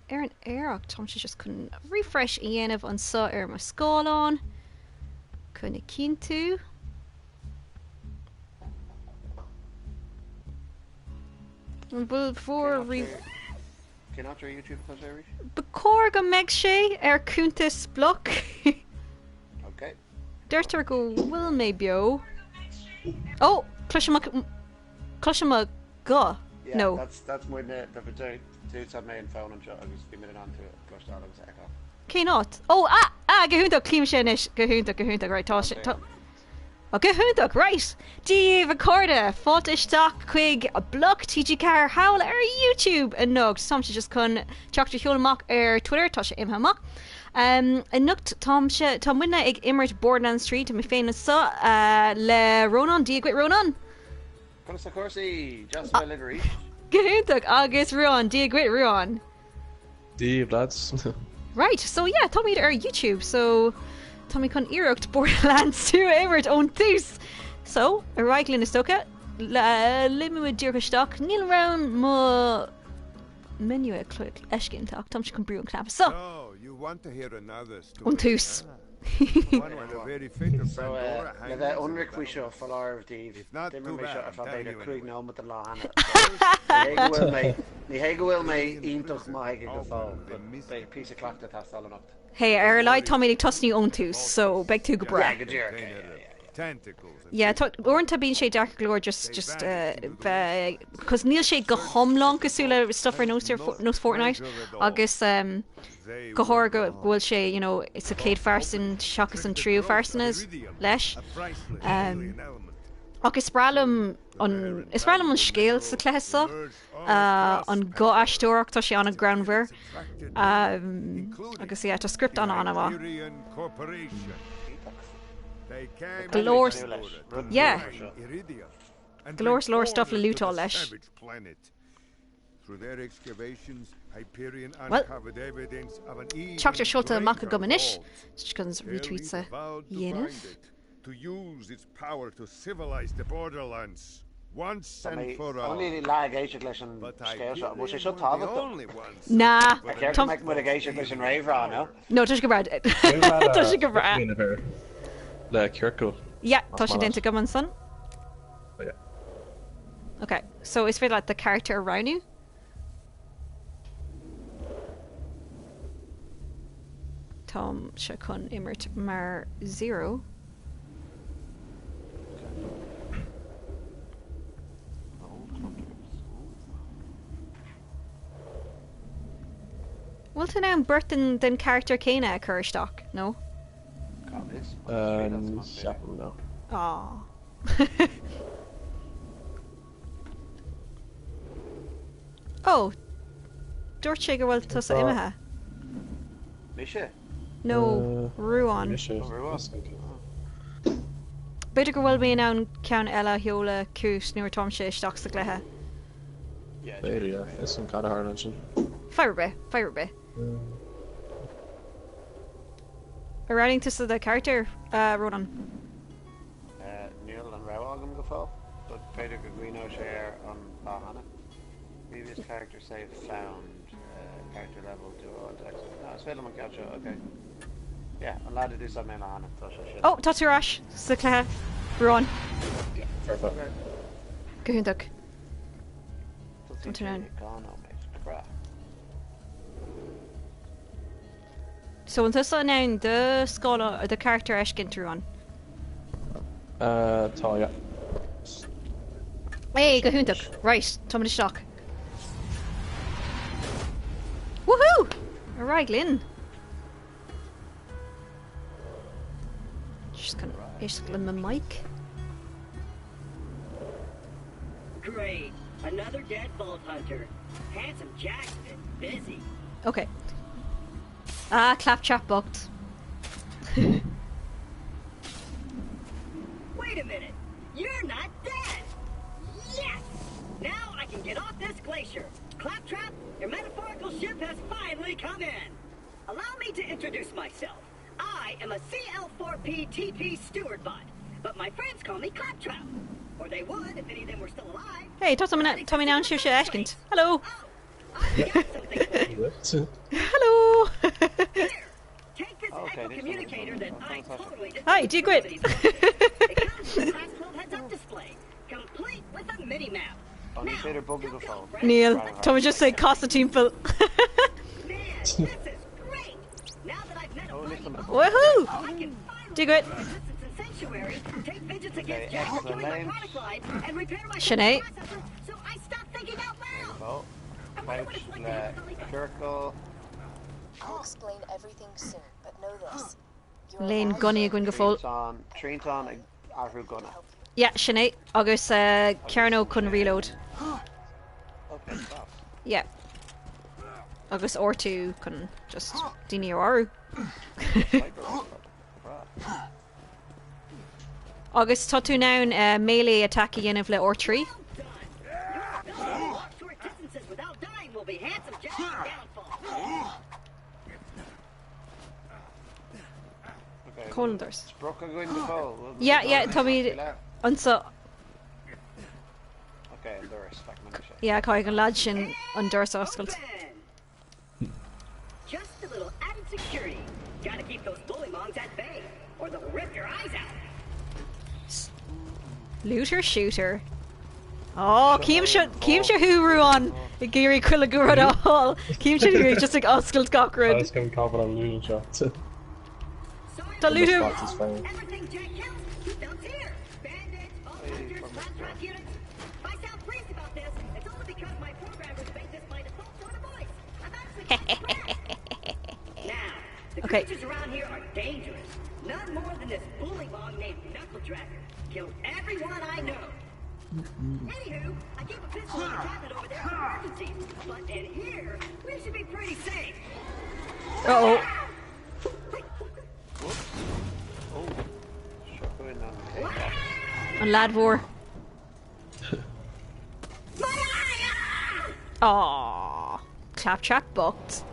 ar an aer ach táimse just chun refresh a dhéanamh anseo ar mo scáileán chun a chinntiú. An bhfuil bhur re. Cén áit ar YouTube atá sé arís? Ba chóir go mbeidh sé ar cuntas Bloc. Ok. Deirtear go bhfuil mé beo. Ó! Cloisim mo, cloisim mo ghuth. Yeah, No. that's, that's muidne, d'úsáid mé an fón anseo agus bhí muid in ann tú a chloisteáil agus a fheiceáil. Cén áit? Ó! Ah! Ah! Go hiontach! Cluimse anois. Go hiontach, go hiontach. Right, tá sé, tá. Ó, go hiontach! Right! Dia dhaoibh a chairde! Fáilte isteach chuig Bloc TG4 thall ar YouTube anocht. Táimse just chun teachtaireacht a sheoladh amach ar Twitter, tá sé imithe amach. Um, anocht táimse, tá muidne ag imirt Borderlands 3, tá mé féin anseo uh, le Rónán, Dia dhuit Rónán! Conas tá cúrsaí? Deas a bheith libh arís. Go hiontach! Agus Ruán, Dia dhuit Ruán! Dia dhaoibh lads. Right, so yeah, táimid ar YouTube, so tá mé chun iarracht Borderlands 2 a imirt ón tús! So, ar aghaidh linn is dócha, léimfidh muid díreach isteach, níl mé in ann mo menu a fheiscint ach táimse chun brú an cnaipe so! Ón tús! So, le bheith ionraic faoi seo, foláireamh daoibh, d'imir mé seo ar feadh b'fhéidir 5 nóiméad an lá cheana, so ní hé go bhfuil mé, ní hé go bhfuil mé iontach maith aige go fóill, but beidh píosa cleachtaidh ag teastáil anocht. Hey, ar a laghad táimid ag tosnú ón tús, so beidh tú go breá. Yeah, go díreach, yeah, yeah, yeah. Yeah, tá, uaireanta bíonn sé deacair go leor just, just bheith, cos níl sé go hiomlán cosúil le stuff ar nós, ar nós Fortnite agus um, go háirithe go bhfuil sé you know sa chéad phearsan seachas an tríú phearsan leis. Um, ach is breá liom an is breá liom an scéal sa chluiche seo uh, an guth aisteoireacht tá sé an-ghreannmhar um, agus yeah, tá script an an-mhaith. Go leor yeah. Go leor leor stuff le lootáil leis. Bhuel, teachtaireacht seolta amach agam anois, chun retweets a dhéanamh. Tá mé only leath ag éisteacht leis an scéal seo. An bhfuil sé seo tábhachtach? Na. Ar cheart go mbeadh muid ag éisteacht leis an réamhrá, nó? No, tá sé go breá. Tá sé go breá. Le ciorcal. Yeah, tá sé déanta agam ansan. Ok, so is féidir leat do charachtar a roghnú? Táimse chun imirt mar Zero. Bhfuil tú in ann beirt den den charachtar céanna a chur isteach, nó? Cá bhfios? Ní cheapaim, no. Aww. Ó! Dúirt sé go bhfuil tusa imithe. Mise? No, Ruán. Mise. Ó, Ruán. B'fhéidir go bhfuil mé in ann ceann eile a sheoladh chugat nuair atáimse isteach sa gcluiche. B'fhéidir, yeah. Is an cad a tharla ansin. Fadhb ar bith, fadhb ar bith. Ar roghnaigh tusa do charachtar, a Rónán? Níl an rogha agam go fóill, but b'fhéidir go gcuimhneoidh sé air an lá cheana. Previous character save found, character level duo and exit. No, is féidir liom an ceann seo, ok. Yeah, an leaid a d'úsáid mé an lá cheana, tá sé sin. Oh, tá tú ar ais sa chluiche, Ruán. Yeah, fair play. Go hiontach. Tá tú in dhá nóiméad, go breá. So an tusa in ann do scáileán, do charachtar a fheiscint, Ruán? Tá, yeah. Hey, go hiontach. Right, táimid isteach. Woohoo! Ar aghaidh linn. Just chun éisteacht le mo mic. Great, another dead vault hunter. Handsome Jack's been busy. Ok. Ah, Claptrap bocht. Wait a minute, you're not dead! Yes! Now I can get off this glacier. Claptrap, your metaphorical ship has finally come in. Allow me to introduce myself. I am a CL4P TP steward bot, but my friends call me Claptrap. Or they would if any of them were still alive. Hey, tá mé in ann sibhse a fheiscint. Hello! Oh, I've got some something for you. Hello! Here, take this Okay, echo next communicator one. that I totally didn't Hi, Dia dhuit. It comes with a class 12 heads-up display, complete with a mini-map. Oh, ní Now, féidir bogadh go go fóill. friend. Níl, tá mé just ag casadh timpeall. Man, this is great! Now that I've met a Oh, mighty níl vault Woohoo! I can finally Dia dhuit. leave resistance in sanctuary, take vengeance against Okay, Jack for killing my excellent. product line, and repair my Sinead. processor so I stop thinking out loud. Ó, I wonder what crouch it's like to le have a belly button. ciorcal. I'll explain everything soon, but know this. You're Léon allowed gunnaí here againn go fóill. Tríantán, tríantán ag athrú to gunna. help you. Yeah, sin é agus cearnóg chun reload. Okay, stop. Yeah. Agus R2 chun just daoine a mharú. Sniper rifle. Brá. Agus tá tú in ann melee attack a dhéanamh le R3. Well done. Your ability to walk short distances without dying will be handsome Jack's downfall. Okay. Colanders. Sprioc againn go fóill. Yeah, yeah, tá mé anseo. Okay, an doras, feicim anois é. Yeah, caithfidh an lad sin an doras a oscailt. Open. Just a little added security. Gotta keep those bullymongs at bay, or they'll rip your eyes out. Looter shooter. Oh, címse címse thú Ruán ag iarraidh chuile rud a fháil. Címse thú just ag oscailt gach rud. Agus go cábal an lún seo. Sorry Tá looter Spots is fine. Everything Jack kills, he dumps here. Bandits, vault hunters, claptrap units. If I sound pleased about this, it's only because my programmers made this my default tone of voice. I'm actually quite impressed. Now, the Okay. creatures around here are dangerous. None more than this bullymong named Knuckle Dragger. Killed everyone I know. Anywho, I keep a pistol in the cabinet over there for emergencies. But in here, we should be pretty safe. Uh-oh. Whoops. Oh. Seo chugainn an céad. An lad mhór. My eye! Ah! Aww. Claptrap bucked.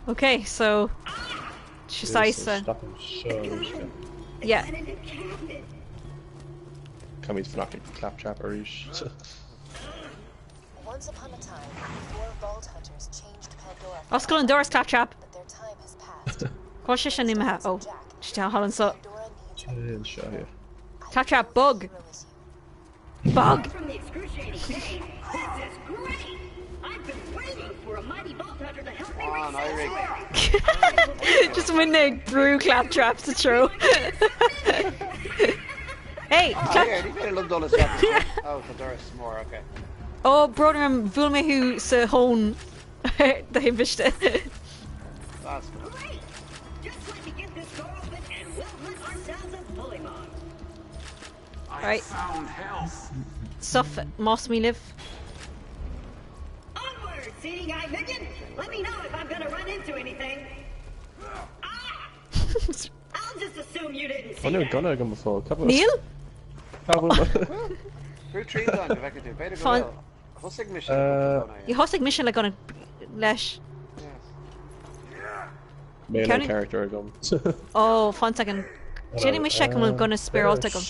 Okay, so Sisaisa. Yeah. Went in the cabinet. Táimid fanacht ag claptrap arís. Once upon a time, four vault hunters changed Pandora forever, Oscail an doras claptrap. but their time has passed. Cá sé sin imithe? Oh, tá thall anseo. Pandora needs a Seo here. Claptrap bug. hero is you. Bug. From the excruciating pain, this is great! I've been waiting for a mighty vault hunter to help me Come on, reach Eirik. sanctuary! Just when they brew claptraps to throw. Hey, Ah, clap. here, ní féidir liom dul isteach. Oh, tá doras mór, okay. Oh, brón orm bhuail mé thú sa thóin de thimpiste. That's good. Great! Just let me get this door open and we'll hunt ourselves a bullymong. I Right. found health. Stuff más mian libh. Onward, seeing eye minion! Let me know if I'm gonna run into anything. Ah! I'll just assume you didn't see Oh, níl that. gunna agam go fóill. Cad Níl? Brú tríantán go bhfeice tú. B'fhéidir go Fine. bhfuil. Thosaigh mise You thosaigh mise le gunna leis. Melee Ceann- character agam. Oh, fan second. Déanfaidh mé seic an bhfuil gunna spioradálta agam.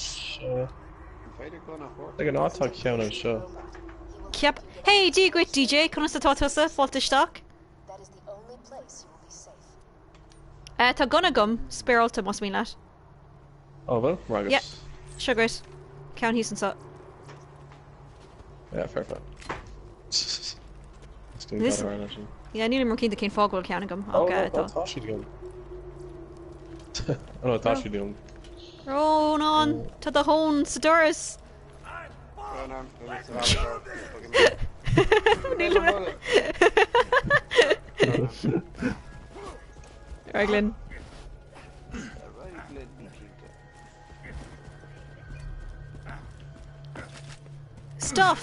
B'fhéidir gunna thabhairt. Ag an áit ceann anseo. He will Ceap. Hey, Dia dhuit DJ, conas atá tusa fáilte isteach? That is the only place you will be safe. Tá gunna agam spioradálta más mian leat. Oh, bhfuil? Ragus. Yeah. Seo dhuit. Ceann thíos anseo. Yeah, fair fair. This This- Yeah, níl mar cinnte cén fáth go bhfuil ceann agam Oh, ach no, tá. tá siad agam. Oh, no, tá siad agam. Rónán tá do thóin sa doras. Brón orm, bhí mé sa bhaile go. Níl mé. Ar linn. Right, linn, ní cinnte. Stuff!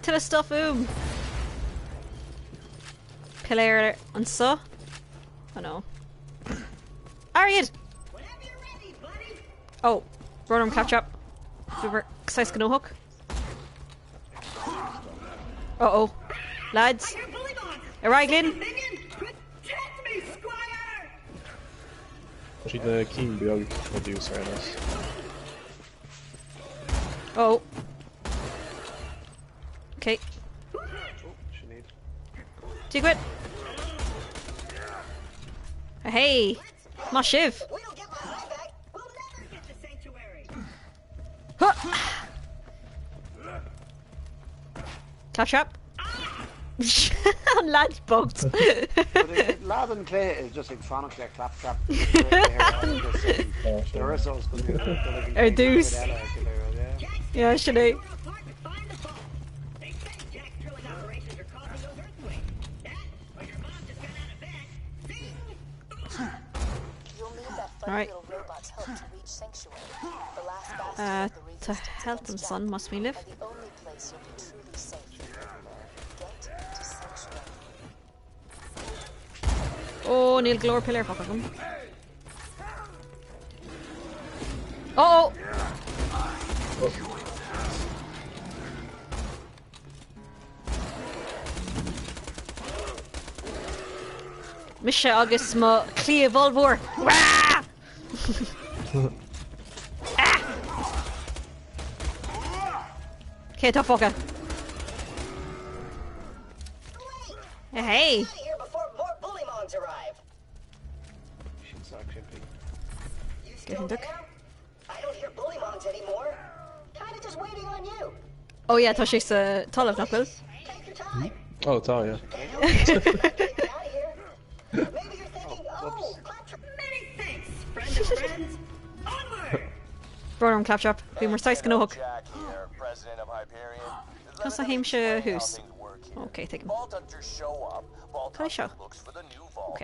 Tuilleadh stuff uaim! Piléar anseo? Oh no. Airgead! Whenever you're ready, buddy! Oh, brón orm claptrap. Bhí saghas gnóthach. Uh oh. Lads. I hear bullymongs! Ar aghaidh linn. Minion, protect me, squire! Tá siad na cinn beag ó dtús ar aon nós. Oh. Okay. Dia dhuit. Hey! Maith sibh! Claptrap. An lad bocht. Lad an cluiche is just ag fanacht le Claptrap ar dtús. Yeah, sin é. Alright. Tá health ansan, más mian libh. Ó, níl go leor piléar fágtha agam. Ó! Mise agus mo chliabh ollmhór. Ah! Cé atá fágtha? Hey! Oh yeah, tá sé sa talamh nach bhfuil? Oh, tá, yeah. Brón orm Claptrap, bhí muid saghas gnóthach. Conas a théimse thuas? Ok, tuigim. Cad é seo? Ok.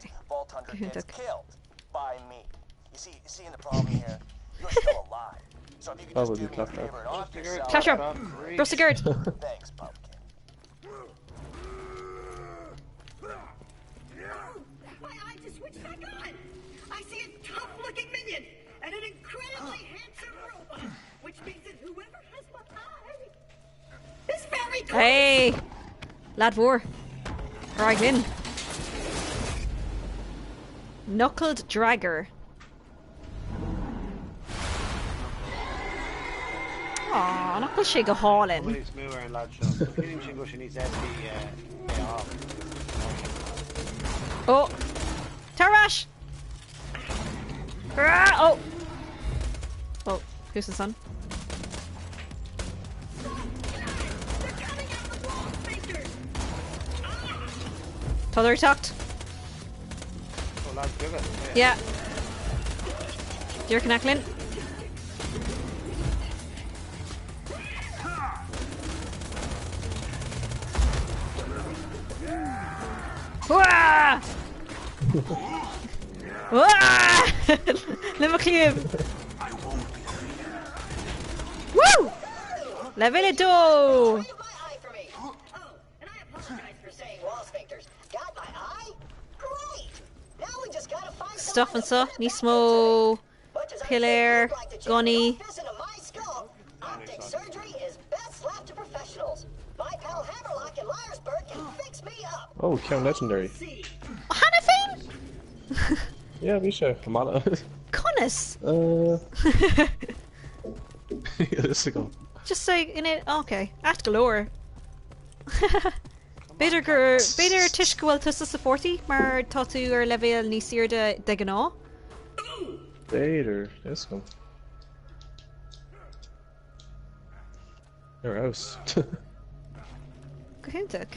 Go hiontach. Probably Claptrap. Claptrap! Bros ort! My eye just switched back on. I see a tough-looking minion and an incredibly handsome robot, which means that whoever has my eye is very close. Hey! Lad mhór. Ar aghaidh linn. Knuckled Dragger. Aww, nach bhfuil sé go hálainn. Bhfuil níos mó ar an lad seo. Sílim sin go bhfuil sé níos éascaí é a fháil. Ó! Tar ar ais! Ó! Ó, thuas ansan. Tá ag teacht. Ó, lad beaga. Yeah. Díreach in aice linn. Wah! Wah! Le mo chliabh. Woo! Leibhéal 2! Stuff anseo, níos mó piléar, gunnaí. Oh, ceann legendary. Cheana féin? Yeah, bhí sé chomh maith. Conas? Uh, Is agam. Just say in it, ok, ait go leor. B'fhéidir gur, b'fhéidir toisc go bhfuil tusa sa pháirtí mar tá tú ar leibhéal níos airde de ghnáth? B'fhéidir, is agam. Ar fheabhas. Go hiontach.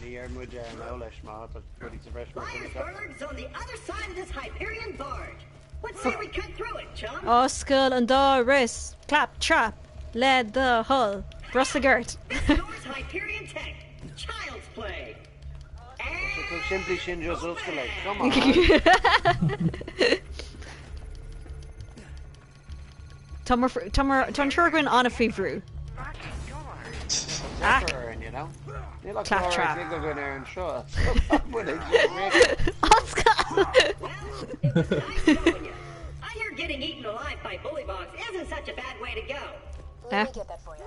Ní ar muid ar an eolais má tá rudaí sa bhreis mar sin ag teacht. Liarsburg's on the other side of this Hyperion barge. What say we cut through it, chum? Oscail an doras, Claptrap, le do thoil. Brostaigh ort. This door's Hyperion tech. Child's play. Tá chomh simplí sin just oscail é. Come on. Tá an triúr againn an-fhaoi bhrú. Ah! You know? Níl ach Claptrap. clár againn ar an seo. Oscail! Well, it was nice knowing you. I hear getting eaten alive by bullymongs isn't such a bad way to go. Let me get that for you.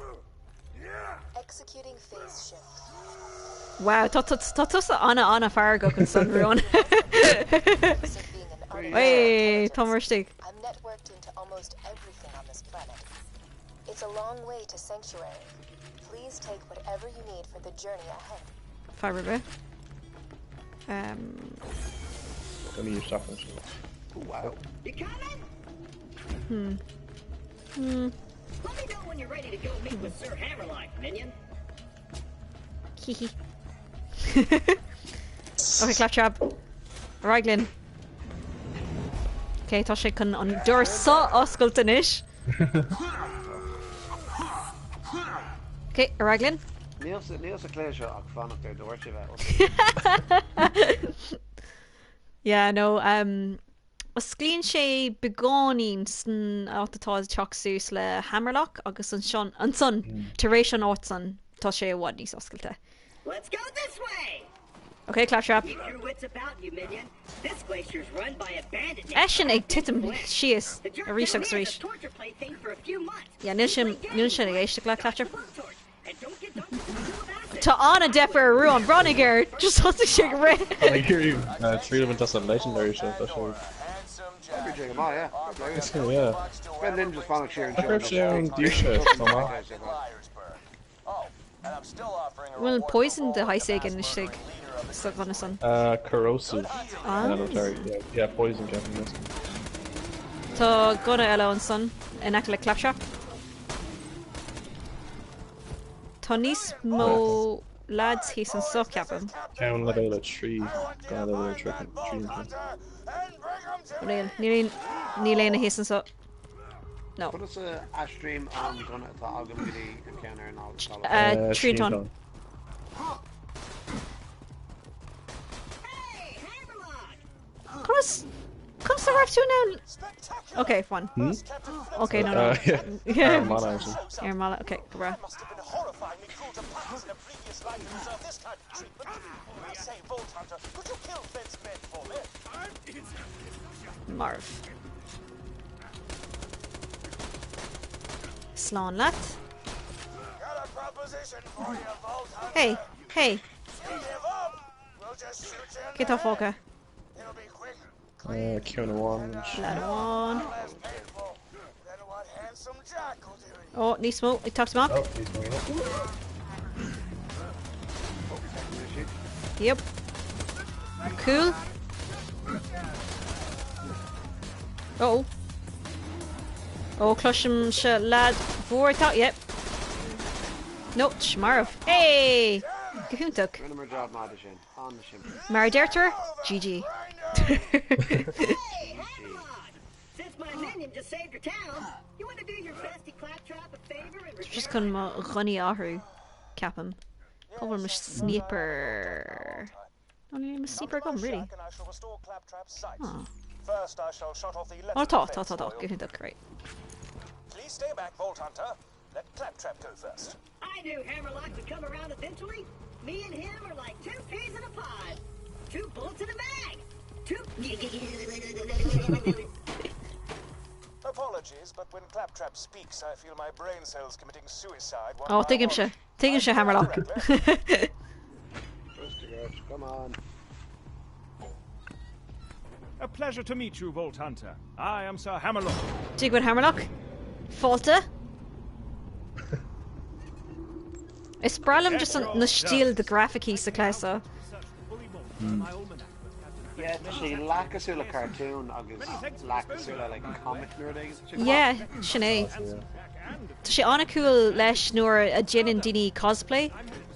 Executing phase shift. Wow, tá tusa ana ana-fheargach ansan Ruán. Perks of being an artificial Hey, tá intelligence. mar istigh. I'm networked into almost everything on this planet. It's a long way to Sanctuary. Please take whatever you need for the journey ahead. Fadhb ar bith. Um, Gunnaí isteach ansin. Wow. You coming? Hmm. Let me know when you're ready to go meet with Sir Hammerlock, minion. Hee Ok, Claptrap. Ar aghaidh linn. Ok, tá sé chun an doras seo a oscailt anois. Ok, ar aghaidh linn. Níl sa níl sa chluiche seo ach fanacht ar dhoirse a bheith oscailte. Yeah, no, um, osclaíonn sé beagáinín san áit atá ag teacht suas le Hammerlock agus ansin, ansan, tar éis an áit san, tá sé i bhfad níos oscailte. Let's go this way! Ok, Claptrap. Keep your wits about you, minion. This glacier's run by a bandit named Eisean ag titim Flynn. síos The jerk arís down agus here is arís. a torture plaything for a few months. Yeah, níl We sin, play níl games sin ag like éisteacht le dodge the Claptrap. blowtorch and don't get dumped into a pool of acid. Tá an-deifir ar Ruán, breathnaigh air, just thosaigh sé ag rith. I hear you. Tríd an tusa legendary seo tá sé. Every go maith, yeah. Yeah. Bheinn linn just fanacht siar Nach raibh sé an daoirse chomh maith? Bhfuil poison de shaghas éigin istigh sa ghunna san? Corrosive. Ah. No, sorry. Yeah, yeah, poison ceapaim yes. Tá gunna eile ansan in aice le Claptrap. Tá níos mó lads thíos anso ceapaim. Ceann leibhéal 3, gunna leibhéal 3 ansin. Níl, níl aon, níl éinne thíos anso. No. Conas a aistrím an gunna atá agam go dtí an ceann ar an talamh? Triantán. Hey, Hammerlock! Conas, conas a raibh tú in ann? Okay, fine. Hmm? Okay, no, no. Yeah. Yeah. Ar an mballa ansin. Ar an mballa, okay, go breá. Marbh. Slán leat. Hey, hey. Cé tá fágtha? Ceann amháin. Leaid amháin. Ó, níos mó ag teacht amach. Oh, níos mó. Yep. Cool. Oh. Ó, cloisimse leaid mhór atá, yep. No, marbh. Hey! Go hiontach. Rinneamar job maith de sin. An-simplí. Mar a deirtear, GG. Hey, Hammerlock! Since my minion just saved your town, you want to do your bestie Claptrap a favor and repair Just chun mo ghunnaí a athrú, ceapaim. Cá bhfuil mo sniper? No, níl mo sniper agam, really. Oh. Oh, tá, tá, tá, tá, go hiontach, right. Please stay back, Vault Hunter. Let Claptrap go first. I knew Hammerlock would come around eventually. Me and him are like two peas in a pod. Two bullets in a mag. Two. Apologies, but when Claptrap speaks, I feel my brain cells committing suicide. One Oh, by one. tuigimse. Tuigimse Hammerlock. Come on. A pleasure to meet you, Vault Hunter. I am Sir Hammerlock. Dia dhuit Hammerlock. Fáilte. Is breá liom just an na stíl de grafaicí sa chluiche seo. Yeah, tá sé leath cosúil le cartoon agus leath cosúil le like comic nó rud éigin. Yeah, sin é. Tá sé an-cool leis nuair a dhéanann daoine cosplay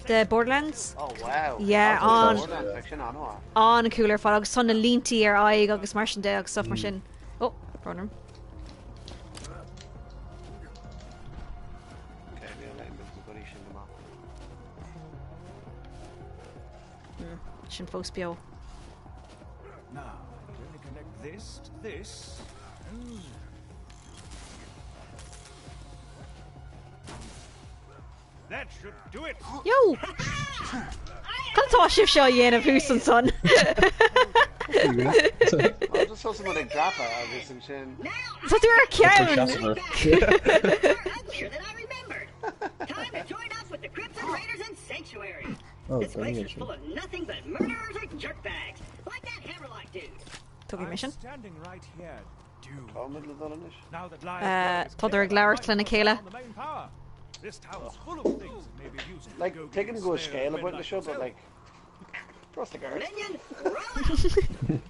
de Borderlands. Oh wow. Yeah, an Borderlands like sin an-mhaith. an-cool ar fad agus tá na líntí ar aghaidh agus mar sin de agus stuff mar sin. Oh, brón orm. Okay, níl aon bit de gunnaí sin go maith. Sin fós beo. Now, I can only connect this to this, and... That should do it! Yo! Cad tá sibh seo a dhéanamh thuas ansan? Oh, just thosaigh muid ag dreapadh agus ansin. Tá tú ar ceann! Uglier than I remembered. Time to join up with the Crimson Raiders in Sanctuary. Oh, this brilliant. glacier is full of nothing but murderers or jerkbags, like that Hammerlock dude. Tugaim mission. Standing right here, dude. Tá muid le dul anois? Now that Tá ag labhairt lena chéile. the main power. This town's full of things that may be of use to a Like, go-getting tuigim go bhfuil slayer scéal of ag men baint leis like seo, but yourself. like, trust the guard. Minion, roll out!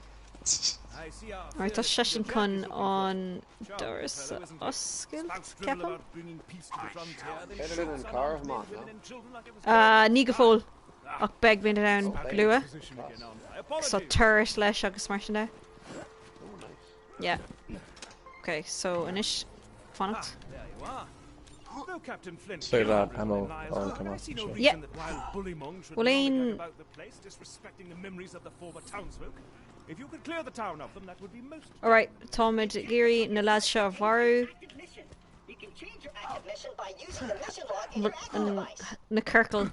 I see our Right, tá fearless seisean leader Jack chun is looking for an you. Charming doras fellow, isn't he? oscailt, Spouts drivel ceapaim? about bringing peace to the frontier, then Féidir linn shoots an car unarmed amach, men, no? women and children like it was Uh, ní go fóill Ah, ach beidh mé in ann Beidh. luath. position again, aren't I? So Apologies. turret leis agus mar sin de. Oh, nice. Yeah. Okay, so anois fanacht. Ah, there you are. Though Captain Flint So killed that everyone ammo in Liar's all Berg, come I off see the no ship. reason Yeah. that wild bullymong should Well, lollygag aon- about the place, disrespecting the memories of the former townsfolk. If you could clear the town of them, that would be most Alright, táimid ag iarraidh na lads seo a mharú Active mission. You can change your active mission by using the mission log in your active an device. na ciorcal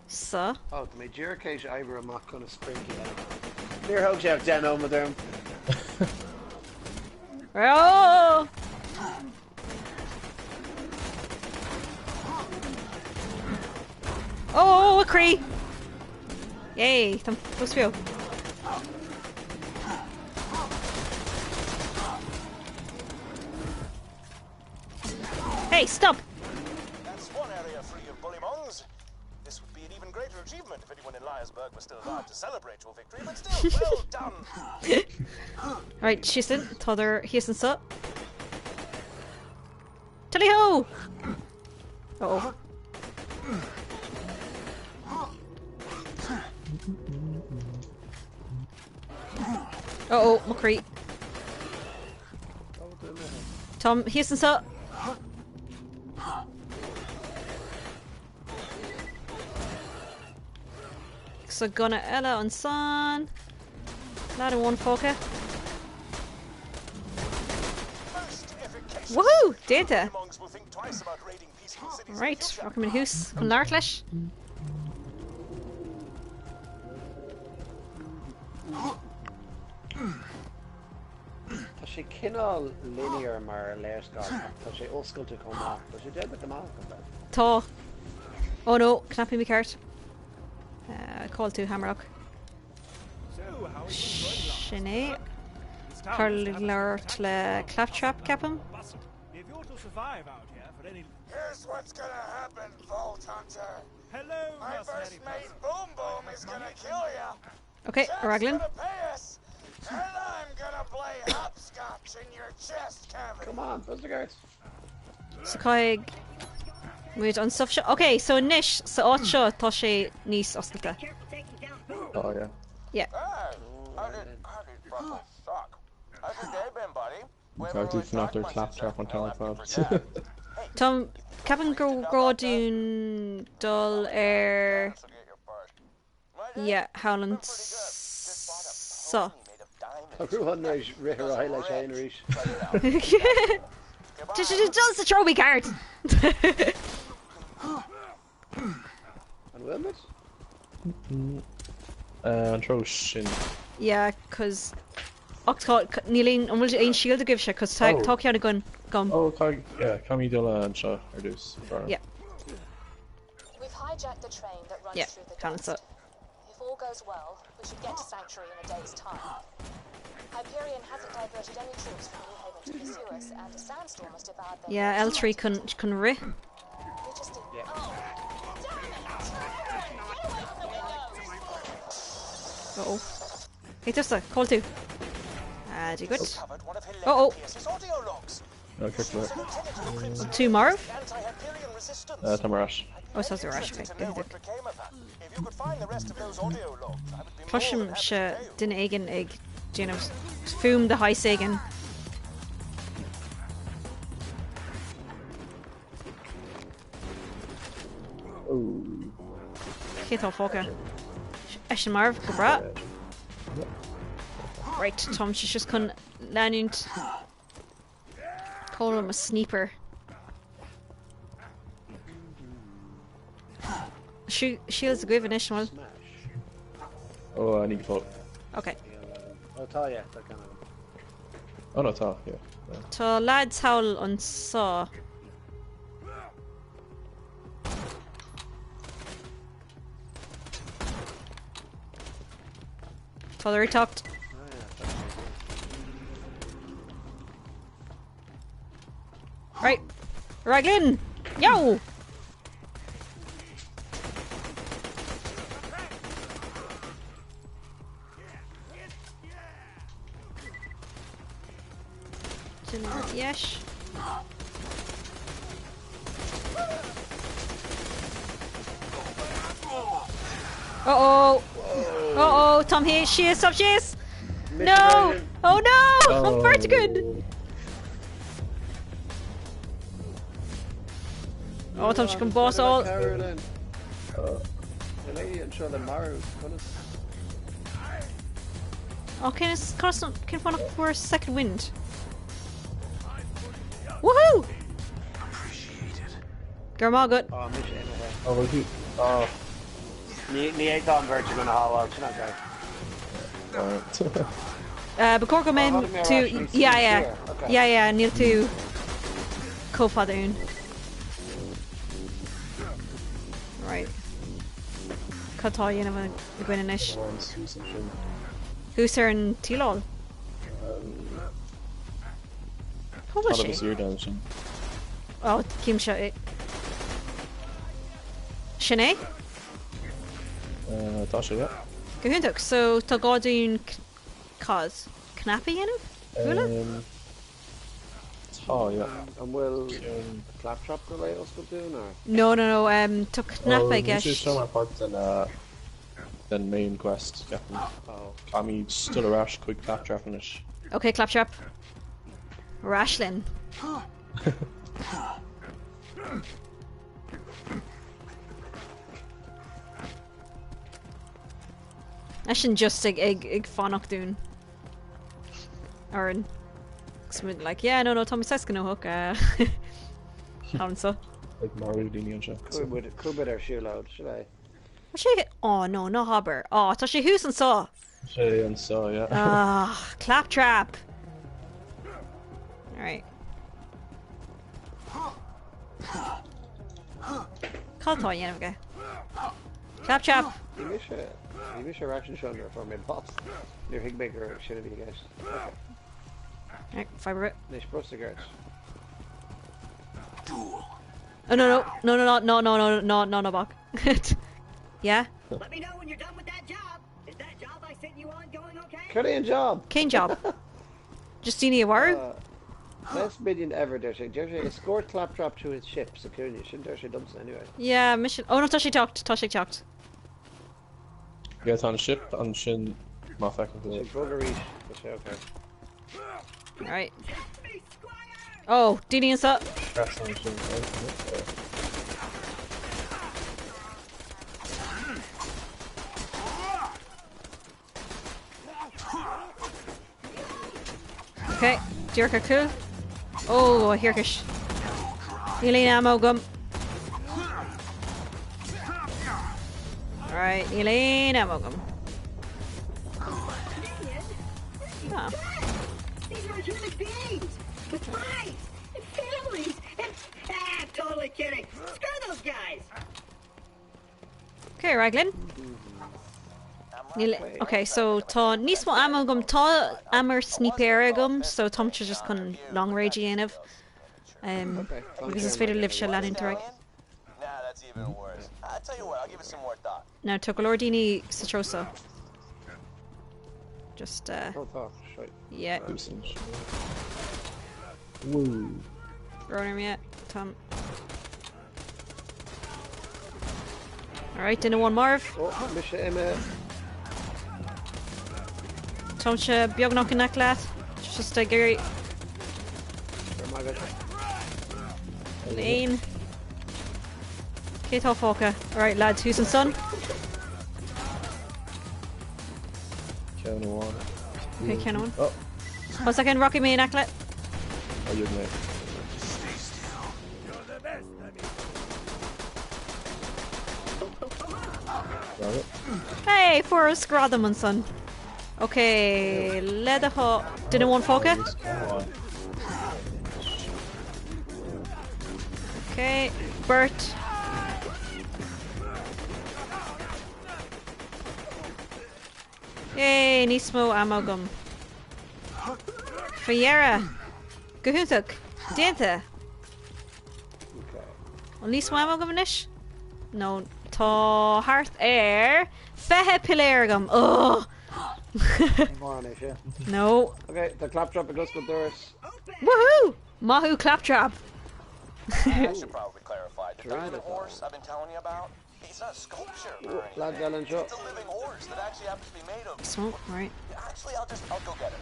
sa. Oh, tá mé díreach théis oibriú amach chun a sprinky eile. Níor thóg sé ach 10 nóiméad orm. Oh! Oh, a croí! Yay, Tá fós beo. Hey, stop! That's one area free of bullymongs. This would be an even greater achievement if anyone in Liarsburg was still alive to celebrate your victory, but still, well done! Right, síos linn, Tádar thíos anseo. Tally ho! Uh oh. Uh oh, mo chroí. Táim thíos anseo. So gunna eile ansan. Lad amháin fágtha. Most efficacious. Woohoo! Déanta! Bullymongs will think twice about raiding peaceful cities in the Right, future. rachaimid thuas chun labhairt leis. Tá sé cineál linear mar léarscáil ach tá sé oscailte chomh maith. Tá sé déanta go maith gan dabht. Tá. Oh no, cnaipe mícheart. Cá bhfuil tú Hammerlock. So, how are you enjoying life? Sin é. This town Car used to have a labhairt spectacular le amount of Claptrap, hustle and ceapaim. bustle. If you're to survive out here for any... Here's what's gonna happen, Vault Hunter. Hello, My mercenary first mate, person. Boom Boom, is gonna kill ya. Okay, Jack's ar aghaidh linn. gonna pay us, and I'm gonna play hopscotch in your chest cavity. Come on, buzz the guards. So caithfidh muid an stuff seo. Ok, so anois sa áit seo tá sé níos oscailte. Careful taking down Boom Oh yeah. Yeah. Hey, how did how did fucking suck? How's your day been, buddy? We haven't Caithfidh tú really fanacht talked ar much since Claptrap an I left t-am you fad. for dead. Hey, Tom ceapaim gur gá dúinn dul ar this'll get you first. My day? yeah, thall Been pretty good. Just bought a anseo. pony made of diamonds. Tá Ruán tar éis rith ar aghaidh leis féin arís. Check it out. Goodbye. Just a trophy card. An bhfuil muid? An treo sin. Yeah, cos ach tá níl aon an bhfuil aon shield agaibhse cos tá Oh. tá ceann againn agam. Oh, tá yeah, caithfimid dul anseo ar dtús. Fair. Yeah. We've hijacked the train that runs Yeah, through the can't dust. If all goes well, we should get to Sanctuary in a day's time. Hyperion hasn't diverted any troops from New Haven to pursue us, and a sandstorm has devoured their Yeah, most L3 chun chun rith. We just need. Oh, damn it! Everyone, get away from the windows! Uh oh. Hey tusa, cá bhfuil tú. Ah, Dia duit. Covered one of Helena Oh, oh. Pierce's audio logs. No, ceart She was a lieutenant in the Crimson Tú marbh? Anti-Hyperion resistance. Tá mé ar ais. Oh, tá tú ar ais. Interested Okay, to good, know what good. became of her. If you could find the rest of those audio logs, I would be more than Cloisim happy se to pay you. duine éigin ag déanamh fuaim de shaghas éigin. Oh. Cé tá fágtha? Eisean marbh go breá. Right, táim sé just chun leanúint Call him a sniper. Shields agaibh anois an bhfuil? Smash. Oh, ní go fóill. Okay. Oh, tá, yeah, tá ceann agam. Oh no, tá, yeah. Yeah. Tá lads thall anseo. Tá ag teacht. Oh, yeah, tá sé. Right. Ar aghaidh linn! Yo! Duine ar dheis. Uh oh! Uh oh! Táim thíos, síos, táim síos! No! Oh no! An bheirt againn! Oh, táim chun bás a fháil. Oh, cén cén fáth nach bhfuair second wind? Woohoo! Go raibh maith agat. Oh, mise imithe. Oh, bhfuil tú? Oh. Ní fhéadfá an bheirt againn a shábháil, sin okay. Alright. Ba chóir go mbeidh tú, yeah yeah, yeah yeah, níl tú chomh fada uainn. Right. Cad tá á dhéanamh againn anois? Thuas ar an tsíleáil. Cá bhfuil sé? Ó, cím seo é. Sin é? Tá sé, yeah. Go hiontach. So, tá gá dúinn cad? Cnaipe a dhéanamh? Bualadh? Tá, yeah. An bhfuil Claptrap go léir oscailte dúinn, or? No, no, no, tá cnaipe i gceist. Níl sé seo mar páirt den den main quest, ceapaim. Caithfimid dul ar ais chuig Claptrap anois. Ok, Claptrap. Ar ais linn. Eisean just ag ag ag fanacht dúinn. Orainn. Agus muid like, yeah, no, no, tá mé saghas gnóthach. Uh, Anso. Ag marú daoine anseo. Chuaigh muid chuaigh muid ar siúlóid, sin é. Tá sé oh no, ná habair. Oh, tá sé thuas anso. Sé anso, yeah. Ah, Claptrap. Alright. Cad tá á dhéanamh aige? Claptrap! Bhí mise bhí mise ar ais anseo nuair a fuair mé bás. Níor thuig mé gur sin a bhí i gceist. Ok. Alright, fibre it. Anois brostaigh ort. Oh no no no no no no no no no no bac. Yeah? Let me know when you're done with that job. Is that job I sent you on going okay? Cad é an job? Cén job? Just daoine a mharú? Best minion ever, deir sé. Deir sé escort Claptrap to his ship sa cúinne. Sin deir sé domsa anyway. Yeah, mission. Oh no, tá sé ag teacht, tá sé ag teacht. Yeah, tá an ship ansin má feiceann tú Tá sé é. ag bogadh arís. Tá sé okay. Alright. Oh, daoine anso. Trasna ansin, right? Ok, díreach ar cúl. Ó, a thiarcais. Níl aon ammo agam. Alright, níl aon ammo agam. Ah. These are human beings with lives and families and ah, I'm totally kidding. Screw those guys. Ok, Raglan. Níl, ok, so tá níos mó ammo agam, tá ammo snípéire agam, so táimse just chun long range a dhéanamh. Um, agus is féidir libhse leanúint ar aghaidh. Now tá go leor daoine sa treo seo. Just, uh, Oh, tá, sure. yeah. Woo. Brón orm, yeah. Táim. Alright, duine amháin marbh. Oh, mise imithe. Táimse beagnach in aice leat. Just ag iarraidh. Go raibh maith agat. Lane. Cé tá fágtha? Alright lads, thuas ansan? Ceann amháin. Okay, ceann amháin. Oh. One second, rachaidh mé in aice leat. Oh, you're mate. Hey, fuaireas gradam ansan. Ok, le do thoil, duine amháin fágtha? Ok, beirt. Yay, níos mó ammo agam. Faoi dheireadh! Go hiontach! Déanta! An níos mó ammo agam anois? No, tá thart ar 20 piléar agam! Ugh! Ní mórán é sin. No. Ok, tá Claptrap ag oscailt doras. Woohoo! Maith thú Claptrap! I should probably clarify. The Try diamond it. horse I've been telling you about, it's not a sculpture or anything. Lads eile anseo. It's a living horse that actually happens to be made of. Smoke, right. Actually, I'll just I'll go get it.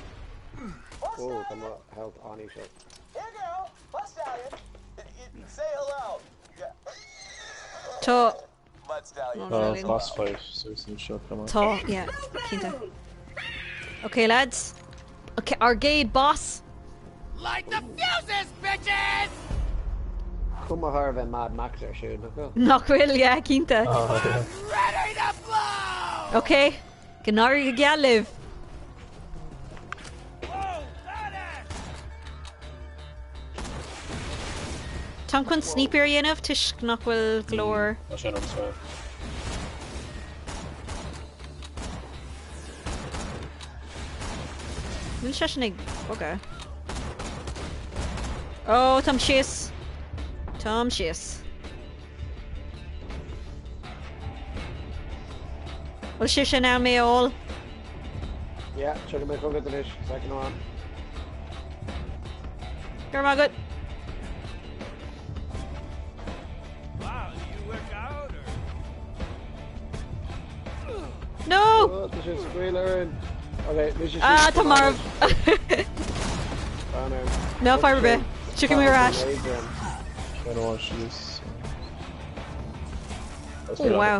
Oh, tá mo health an-íseal. Here, girl, Mud Stallion. Say hello. Yeah. Tá Mud Stallion. Oh, Boss fight, so it's seo come on. Tá, yeah, cinnte. Okay, lads. Okay, our gate boss. Light the fuses, bitches! Cuma thar a bheith Mad Max ar siúd, nach bhfuil? Nach bhfuil, yeah, cinnte. Ready to blow! Okay, go n-éirí go geal libh. Táim chun sniper a dhéanamh toisc nach bhfuil go leor. Tá sin orm Níl sé sin ag bogadh. Ó, táim síos. Táim síos. Bhfuil sé sin ann mé a fháil? Yeah, tiocfaidh mé chugat anois, second amháin. Go raibh maith agat. Wow, do you work out or? No! Oh, tá sé scaoileadh orainn. Ok, bhí sé Ah, tá marbh. No, fadhb ar bith. Tiocfaidh mé ar ais. Ceann amháin síos. Oh, wow.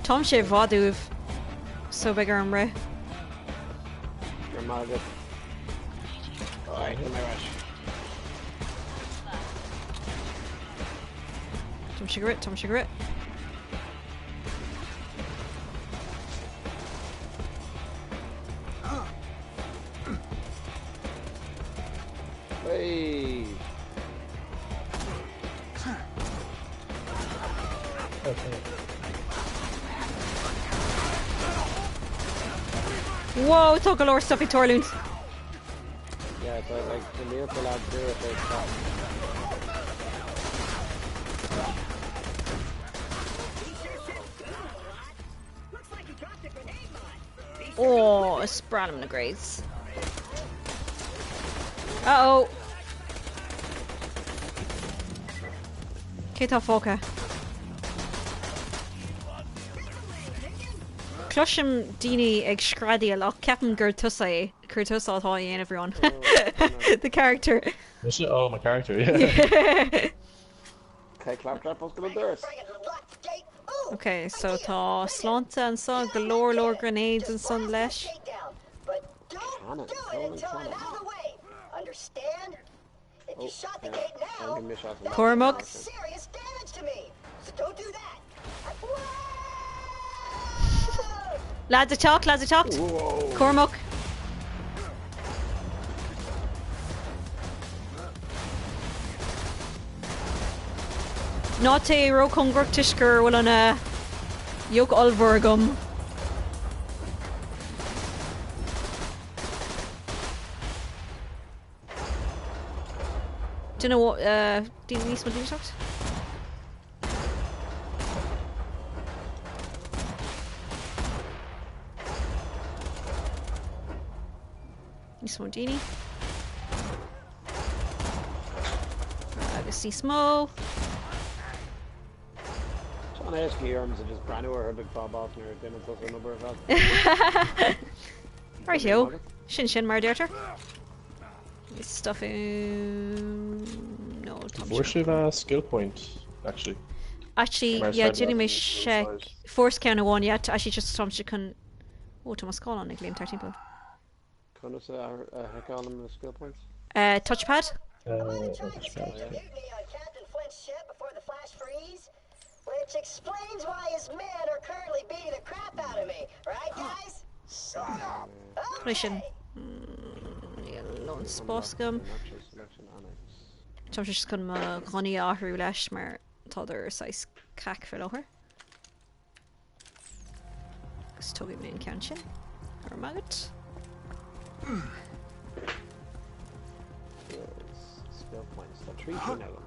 Táimse i bhfad uaibh. So beidh orm rith. Go raibh maith agat. Alright, tá mé ar ais. Táimse ag rith, táimse ag rith. Hey! Whoa, tá go leor stuff ag tarlúint. Yeah, tá like na mílte lad dúirt é Oh, is breá liom na grenades. Uh oh. Cé tá fágtha? Cloisim daoine ag screadaíl ach ceapaim gur tusa é, gur tusa atá á dhéanamh Ron. The character. Mise? Oh, my character, yeah. Tá Claptrap oscail an doras. Ok, so tá sláinte anso, go leor leor grenades ansan leis. Cannon, totally cannon. Oh, yeah. Cormac. Lads ag teacht, lads ag teacht. Cormac. Ná téigh róchóngarach toisc go bhfuil an yoke ollmhór agam. Duine daoine níos mó daoine ag teacht? Níos mó daoine. Agus níos mó. Tá an-éasca ormsa just breathnú orthu ag fáil bás nuair a déanann tusa an obair ar fad. Right-o. Sin sin mar a deirtear. Stuff in... No, tá Fuair sibh a skill point, actually. Actually, Mar is yeah, féidir déanfaidh mé leat seic. úsáid. Fuaireas ceann amháin, yeah, actually just táimse chun... Ó, tá mo scáileán ag léimt thar timpeall. Conas a sheiceálaim na skill points? Touchpad? Touchpad, yeah. Mutiny on Captain Flint's ship before the flash freeze? Which explains why his men are currently beating the crap out of me, right, guys? Shut up! Leis sin. Níl lón spás agam. Táimse just chun mo ghunnaí a athrú leis mar tádar saghas cac faoi láthair. Agus tógfaidh mé an ceann sin. Go raibh maith agat. Skill points. Tá 3 cinn agam.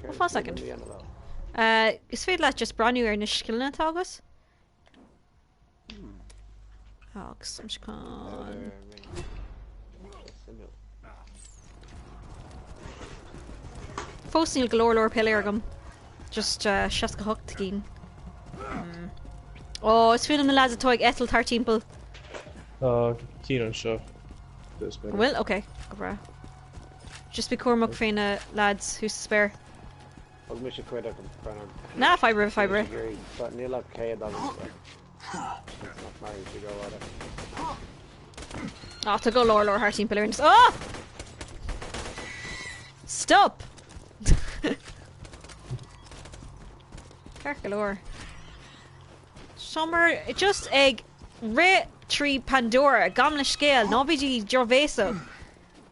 Well, fá second. Is féidir leat just breathnú ar na scileanna atá agat? Agus tá chun. Fós níl go leor leor piléar agam. Just 68 gcinn. Ó, is fuath liom na lads atá ag eitilt thart timpeall. Tá cinn anseo. An bhfuil? Ok, go breá. Just bí cúramach fé na lads thuas sa spéir. Thug mise cuid acu, Brennan. Ná fadhb ar bith, fadhb ar bith. But níl ach 100 agam so seans nach mairfidh sé rófhada. Á, tá go leor leor thart timpeall orainn. Oh! Stop! Ceart go leor. Táimid just ag rith trí Pandora, gabh mo leithscéal, ná bígí drochbhéasach.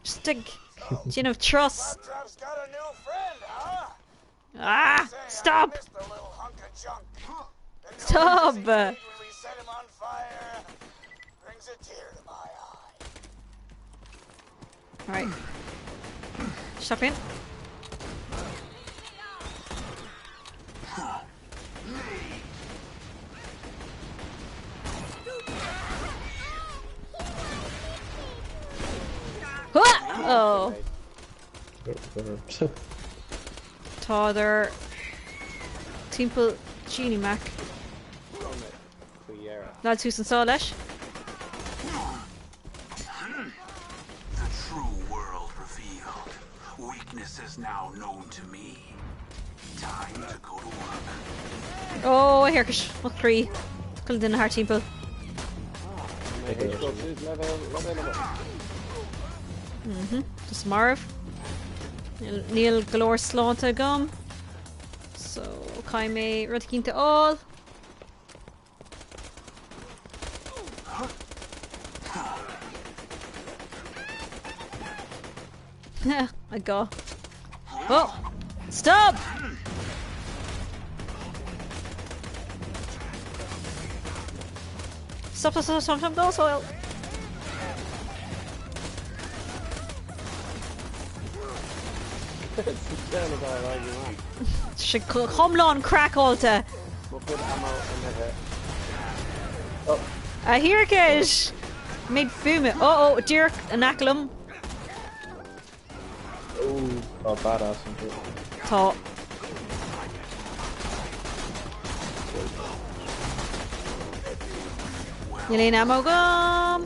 Just ag déanamh turas. Ah! Stop! Stop! Right. Stop in. Oh. Tádar timpeall Jeannie Mac. Lads thuas anseo leis. The true world revealed. Weaknesses now known to me. Time to go to work. Ó, a thiarcais, mo chroí. Chuile duine thart timpeall. Just marbh. Níl go leor sláinte agam. So, caithfidh mé rud eicínt a fháil. I go. Oh! Stop! Stop, stop, stop, stop, stop, no soil! Sé hiomlán craiceáilte. A thiarcais! Méid fuaime. Ó, ó, díreach in aice liom. Tá badass anseo. Tá. Níl aon ammo agam!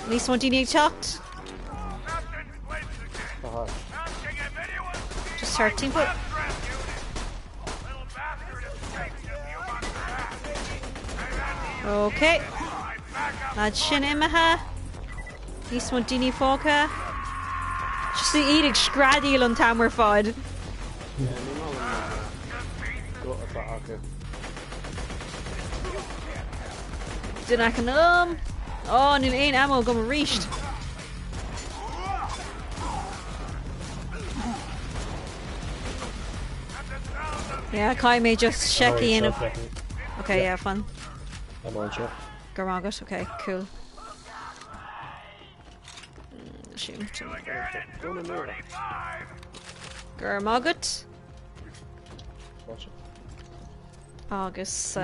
Níos mó daoine ag teacht. Just thart timpeall. Ok. Lad sin imithe. Níos mó daoine fágtha. Just iad ag screadaíl an t-am ar fad. Duine in aice liom. Ó, níl aon ammo agam arís. Yeah, caithfidh mé just seic a dhéanamh. Ok, yeah, fan. I'm on seo. Go raibh maith agat, ok, cool. Sin. Go raibh maith agat. Agus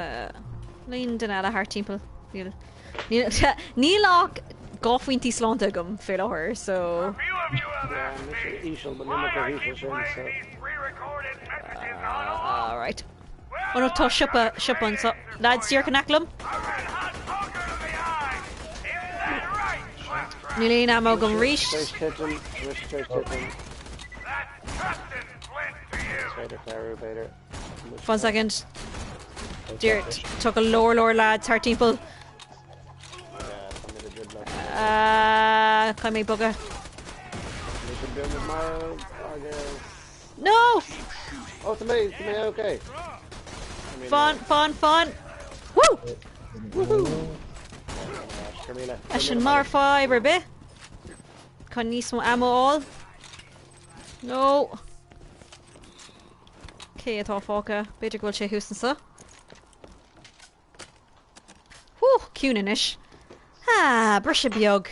líon duine eile thart timpeall. Níl níl ach 2 phointí sláinte agam fé láthair so. Alright. Oh no tá siopa siopa anseo. Lads díreach in aice liom. Níl aon ammo agam arís. One second. Dear, tá go leor leor lads thart timpeall. Caithfidh mé bogadh. No! Oh, tá mé, tá mé okay. Fan, fan, fan. Woo! Woohoo! Eisean mar fadhb ar bith. Chun níos mó ammo a fháil. No! Cé atá fágtha? B'fhéidir go bhfuil sé thuas anseo. Hú, ciúin anois. Ah, briseadh beag.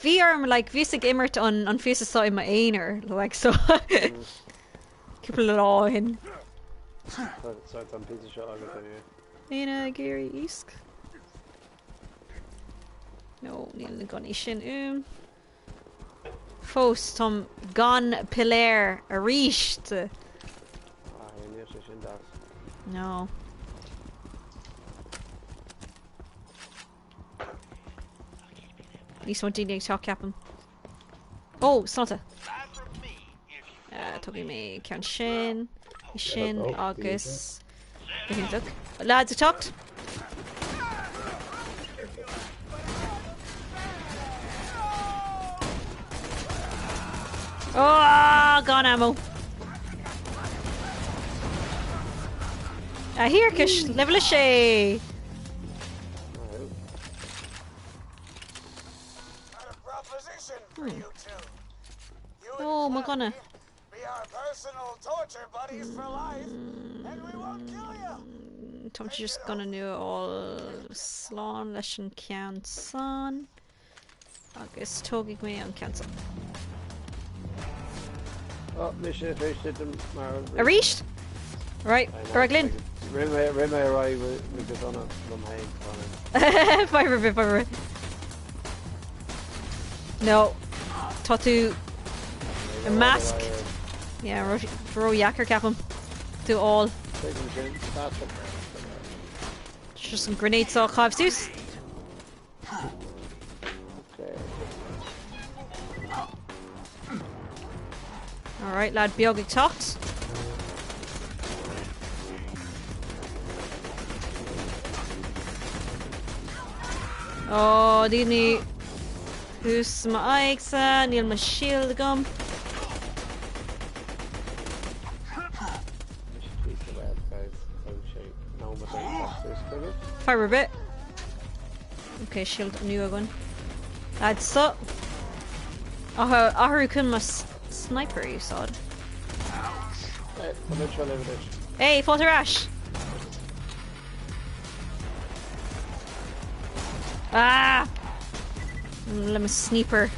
Bhí orm, like, bhíos ag imirt an, an phíosa seo i m'aonar, like, so cúpla lá ó shin. So tá an píosa seo agat anyway. Éinne ag iarraidh iasc? No, níl na gunnaí sin uaim. Fós, táim gan piléar arís. Ah, níl sé sin deas. No. Níos mó daoine ag teacht, ceapaim. Ó, sláinte! Tógfaidh mé ceann sin, sin agus... Go hiontach. Lads ag teacht! Oh, gan ammo. A thiarcais, leibhéal 6! Ó, mo gunna. Táim just gunna nua a fháil slán leis an ceann san. Agus tógfaidh mé an ceann san. Ó, mise tar éis titim marbh. Arís? Right, ar aghaidh linn. Rith mé ar aghaidh go dona liom féin. Fadhb ar bith, fadhb ar bith. No, tá tú i measc. Yeah, ró-dheacair ceapaim. Tú a fháil. Just an grenade seo a chaitheamh suas. Alright, lad beag ag teacht. Ó, daoine thuas m'aghaidhsa, níl mo shield agam. Fadhb ar bith. Ok, shield nua againn. Lads so. Athrú chun mo sniper a úsáid. Hey, fáilte ar ais! Ah! Le mo sniper.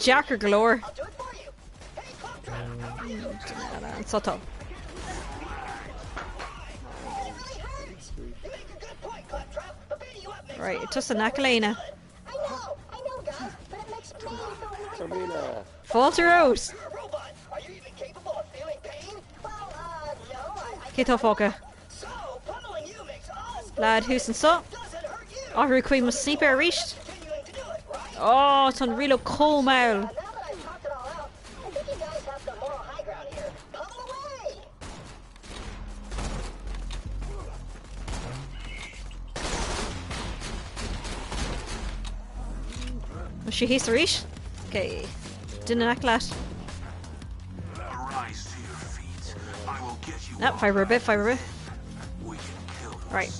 Deacair go leor. Seo tá. Right, tusa in aice le Éanna. Fáilte romhat! Cé tá fágtha? Lad thuas anseo. Athrú chuig mo sniper arís. Ó, tá an reload chomh mall. Tá sé thíos arís? Ok. Duine in aice leat. No, fadhb ar bith, fadhb ar bith. Right.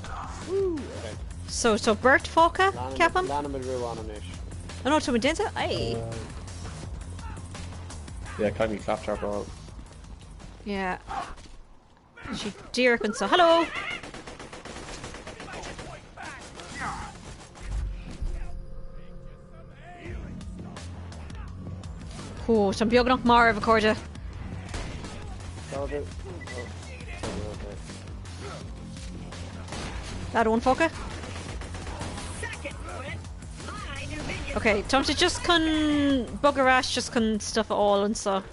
So, tá beirt fágtha, ceapaim? Leanfaimid Ruán anois. Oh no, tá muid déanta? Aye. Yeah, caithfidh mé claptrap a fháil. Yeah. Sí díreach anseo. Hello! Ó, táim beagnach marbh, a chairde. Lad amháin fágtha? Ok, táimse just chun bogadh ar ais just chun stuff a fháil anseo.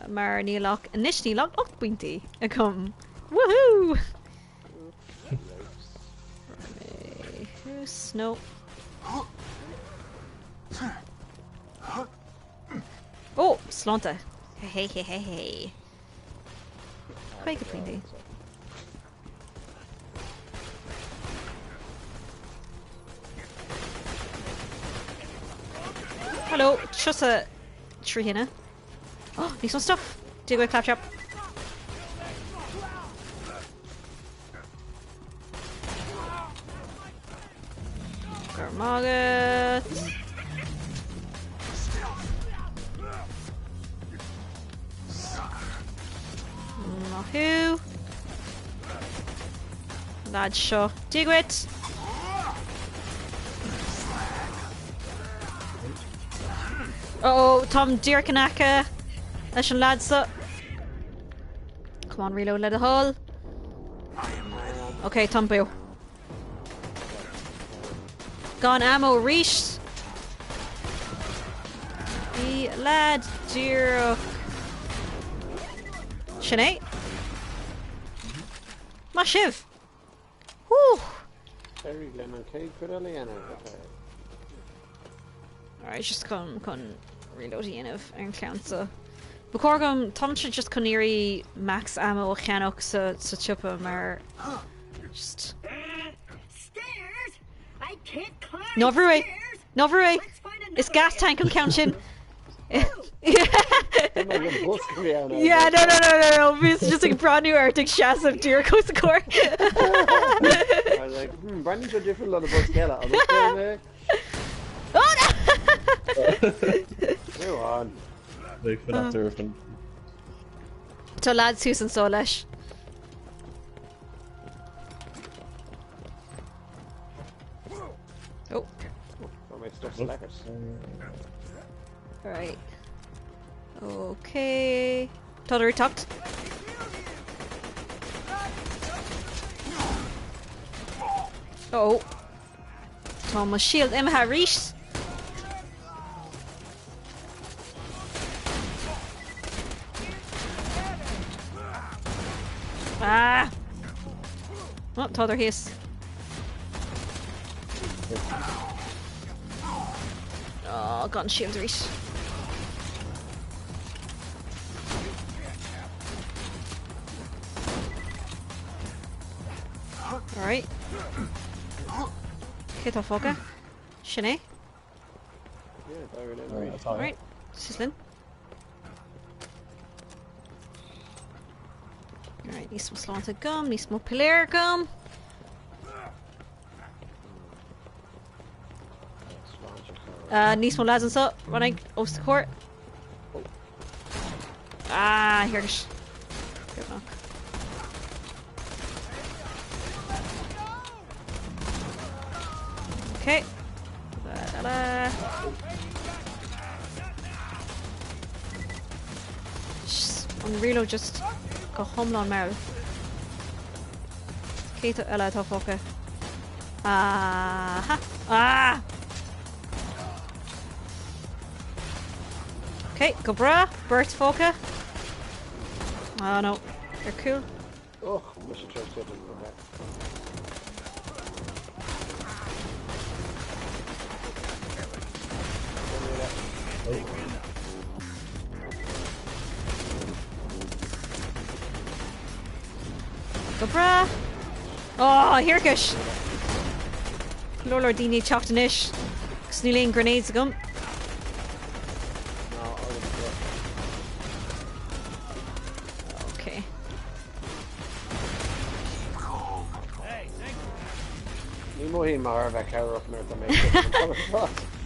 Mar níl ach, anois níl ach 8 bpointí agam. Woohoo! Thuas, no. Ó, sláinte. Hé hé hé hé. 50 pointí. Hello, tusa trí thine. Oh, níos mó stuff! Dia dhuit, Claptrap. Go raibh maith agat. Maith thú. Lad seo. Dia dhuit! Oh, táim díreach in aice leis an leaid seo. Come on, reload le do thoil. Ok, táim beo. Gan ammo arís. Bhí leaid díreach. Sin é. Maith sibh! Whew! D'éirigh linn an chéad chuid eile a dhéanamh, ok. Alright, just chun chun reload a dhéanamh ar an cheann seo. Ba chóir dom, táimse just chun iarraidh max ammo a cheannach sa sa tsiopa mar just. Stairs? I can't climb Ná brú é! stairs! Ná brú é! Let's find Is another gas way tank up. an ceann sin! Yeah, Yeah, no, no, no, no, no. Bhíos just ag breathnú ort ag seasamh díreach os a chomhair. I was like, hmm, Brandon's so different on the bus Keller. I'll look there. Oh no! Go on. Ag fanacht ar an Tá lads thuas anseo leis. Oh. Oh, my stuff's slackers. Right. Okay. Tá ag teacht. Oh. Tá mo shield imithe arís. Ah! Oh, tá thíos. Oh, gan shield arís. Alright. Cé tá fágtha? Sin é? Yeah, d'éirigh linn arís. Alright. Suas linn. Alright, níos mó sláinte agam, níos mó piléar agam. Níos mó lads anseo, running os do chomhair. Ah, here. Good knock. Okay. Da-da-da. An reload just go hiomlán mall. Cé eile atá fágtha? Aha! Ah! Okay, go breá, beirt fágtha. Ah no, they're cool. Oh, mise tar éis titim, okay. Go breá. Oh, thiarcais! Go leor leor daoine ag teacht anois agus níl aon grenades agam. No, agam Okay. Ní mothaím mar a bheith cabhrach nuair atá mé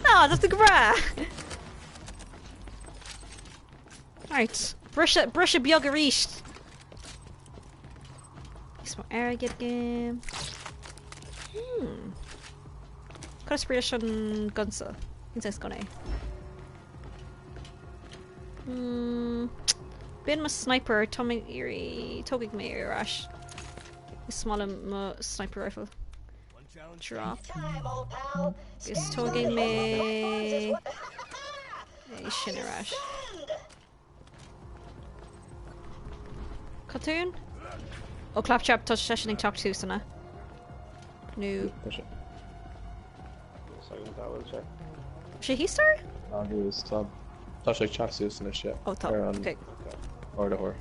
No, that's go breá. Right, briseadh briseadh beag arís. Níos mó airgid agam. Hmm. Cad is brí leis an gun seo? Cén saghas gun é? Hmm. B'in mo sniper, tá mé ag iarraidh, tógfaidh mé ar ais. Is maith liom mo sniper rifle. Drop. Agus tógfaidh mé é sin ar ais. Cotún? Ó Claptrap, tá seisean ag teacht suas, an ea? Nó. Tá sé. Sé thíos ar? Agus tá tá sé ag teacht suas anois, yeah. Ó tá, Ar an ok. ardaitheoir.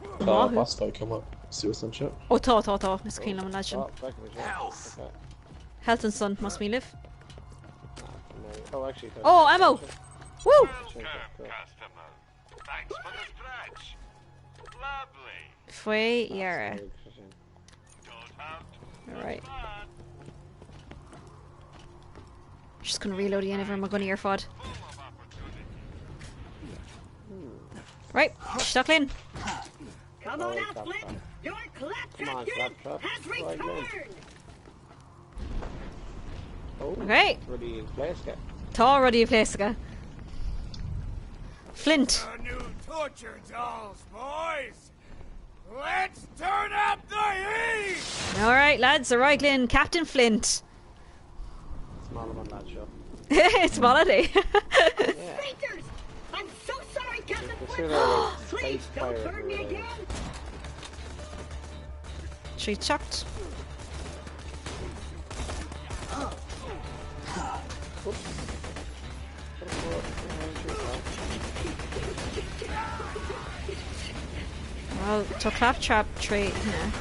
Tá Maith thú. boss fight cuma suas anseo. Ó tá, tá, tá, is cuimhin liom an leaid sin. Health ansan, más mian libh. Oh, actually, Oh, ammo! Woo! Faoi dheireadh. Alright. Just chun reload a dhéanamh ar mo gunnaí ar fad. Right, isteach linn. Come on out, Flint! Your claptrap unit has returned! Oh, Okay. Rudaí pléasctha. Tá rudaí ag pléascadh. Flint! Our new torture dolls, boys! Let's turn up the heat! Alright lads, ar aghaidh linn, Captain Flint! Is maith liom an lad seo. Is maith leat é. Traitors! I'm so sorry, Captain Cosúil Flint! le like Please space don't pirate burn me nó rud éigin. again! Trí teacht. Well, tá Claptrap tré thine.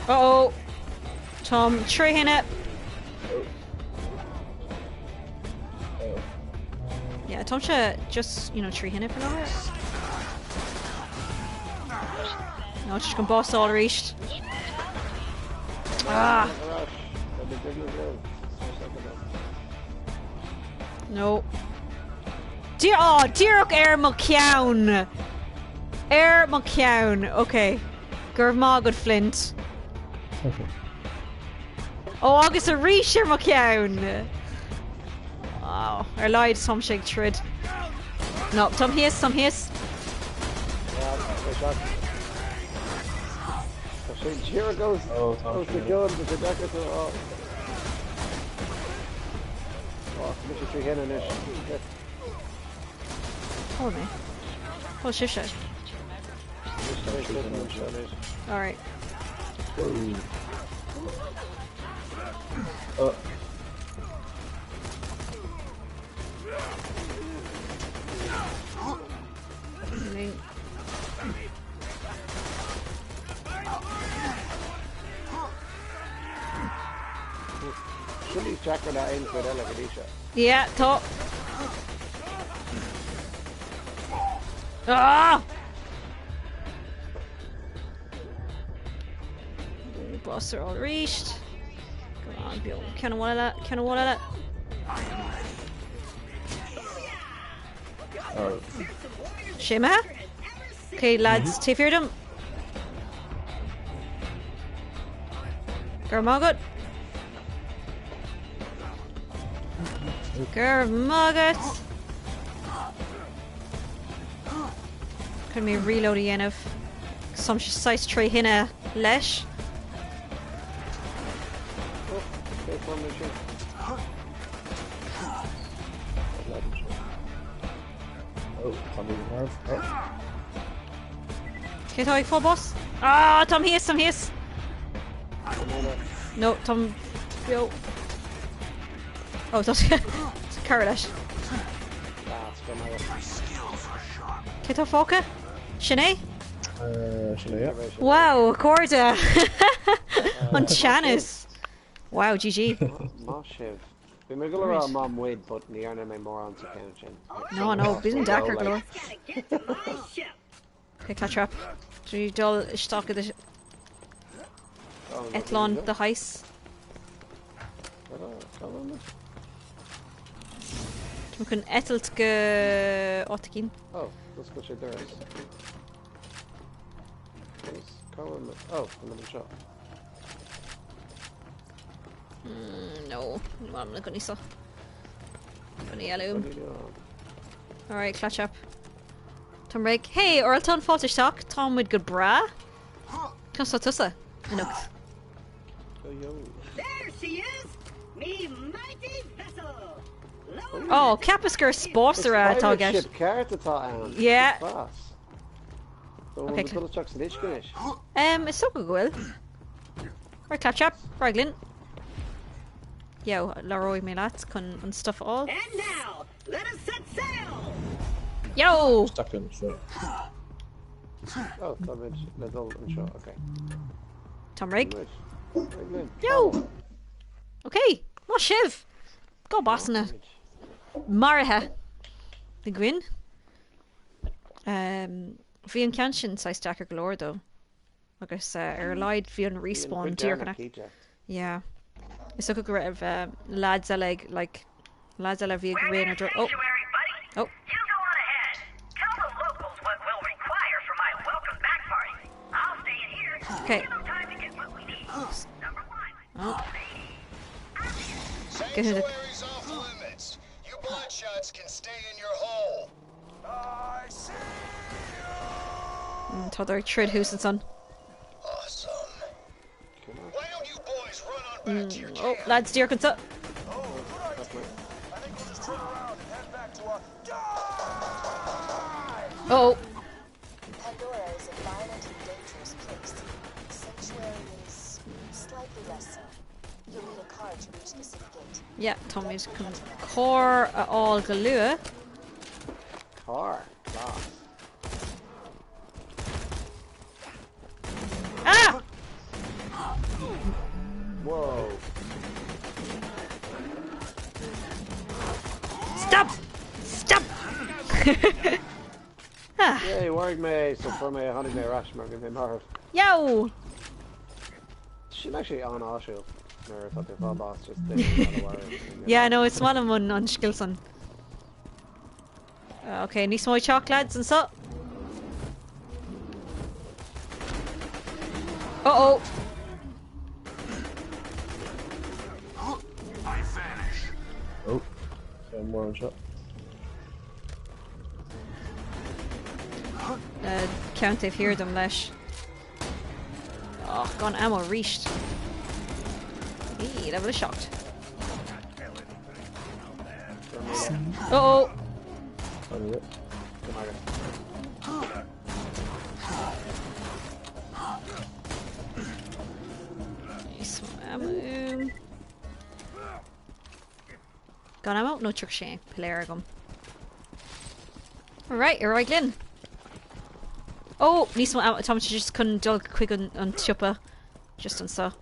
Uh oh! Táim tré thine! Yeah, táimse just, you know, trí thine for láthair. No, just chun bás a fháil arís. Ah! No. Dear, oh, díreach ar mo cheann! Ar mo cheann! Ok. Go raibh maith agat, Flint. Ó, agus arís ar mo cheann! Oh, ar a laghad táimse ag troid. No, táim thíos, táim thíos. Tá sé díreach os os do chionn, tá sé deacair tú a Ó, tá mise trí thine anois. Cá bhfuil mé? Cá bhfuil sibhse? Anois tá mé trí thine anseo anois. Alright. Sin níos deacra ná aon chuid eile go dtí seo. Yeah, tá. Ah! Bás a fháil arís. Come on, beo. Ceann amháin eile, ceann amháin eile. Sé imithe? Ok, lads, taobh thiar dom. Go raibh maith agat. Go raibh maith agat. Chun mé reload a dhéanamh. Táimse saghas tré thine leis. Cé tá ag fáil bás? Ah, táim thíos, táim thíos! No, táim beo. Oh, tá cara leis. Cé tá fágtha? Sin é? Sin é. Wow, a chairde! An teannas! Wow, GG. Maith sibh. Bhí mé ag dul a rá maith muid but ní dhearna mé mórán sa cheann sin. No, no, bíonn deacair go leor. Ok, Claptrap. Trí dul isteach i do eitleán de shaghas. Tá mé chun eitilt go áit éigin. Oh, d'oscail sé doras. Cá bhfuil mé? Oh, tá mé anseo. Mm, no, ní maith liom na gunnaí seo. Gunnaí eile uaim. Alright, Claptrap. Táim réidh. Hey, Oraltán fáilte isteach, tá muid go breá. Conas tá tusa anocht? There she is! Me mighty vessel! Oh, cheapas gur spásaire atá i Is pirate gceist. ship ceart atá ann. Yeah. Fás. So Okay, bhfuil dul isteach san uisce anois? Um, is dócha go bhfuil. Right, Claptrap, ar aghaidh linn. Yo, labhróidh mé leat chun an stuff a fháil. And now, let us set sail! Yo! Stuck in seo. Oh, tá muid le dul anseo, ok. Táim réidh. Muid. Réidh linn. Yo! Ok, maith sibh! Go bossanna. Maraithe. Againn. Um, bhí an ceann sin saghas deacair go leor though. Agus ar a laghad bhí an respawn díreach in Yeah. Is dócha go raibh lads eile ag like lads eile a bhí ag rith ar oh. Oh. Okay. Oh. Get the Sanctuary's off limits. You bloodshots can stay in your hole. Tá ar troid thuas ansan. Awesome. Why don't you boys run on back to your Oh, camp? lads, dear anseo. Oh, good idea. I think we'll just turn around and head back to our. Oh, Pandora is a violent and dangerous place. Sanctuary is slightly less so. You'll need a car to reach the city gate. yeah, Tommy's chun carr a fháil go luath. Car. Class. Ah! Whoa. Stop! Stop! ah, Yay, mharaigh mé, so fuair mé tháinig mé ar ais mar bhí mé marbh. Yow! Sin actually an-áisiúil nuair atá tú ag fáil bás just duine eile a mharú. Yeah, no, is maith liom an, an scil san. Okay, níos mó teach lads anseo. Uh oh. I vanish. Oh. More anseo. Ceann taobh thiar dom leis. Oh, gan ammo arís. Ee, level 7. Uh oh. Anyway. Níos mó ammo. Gan ammo? No 36 piléar agam. Right, ar aghaidh linn. Oh, níos mó ammo. Tá just chun dul chuig an, an siopa. Just anseo.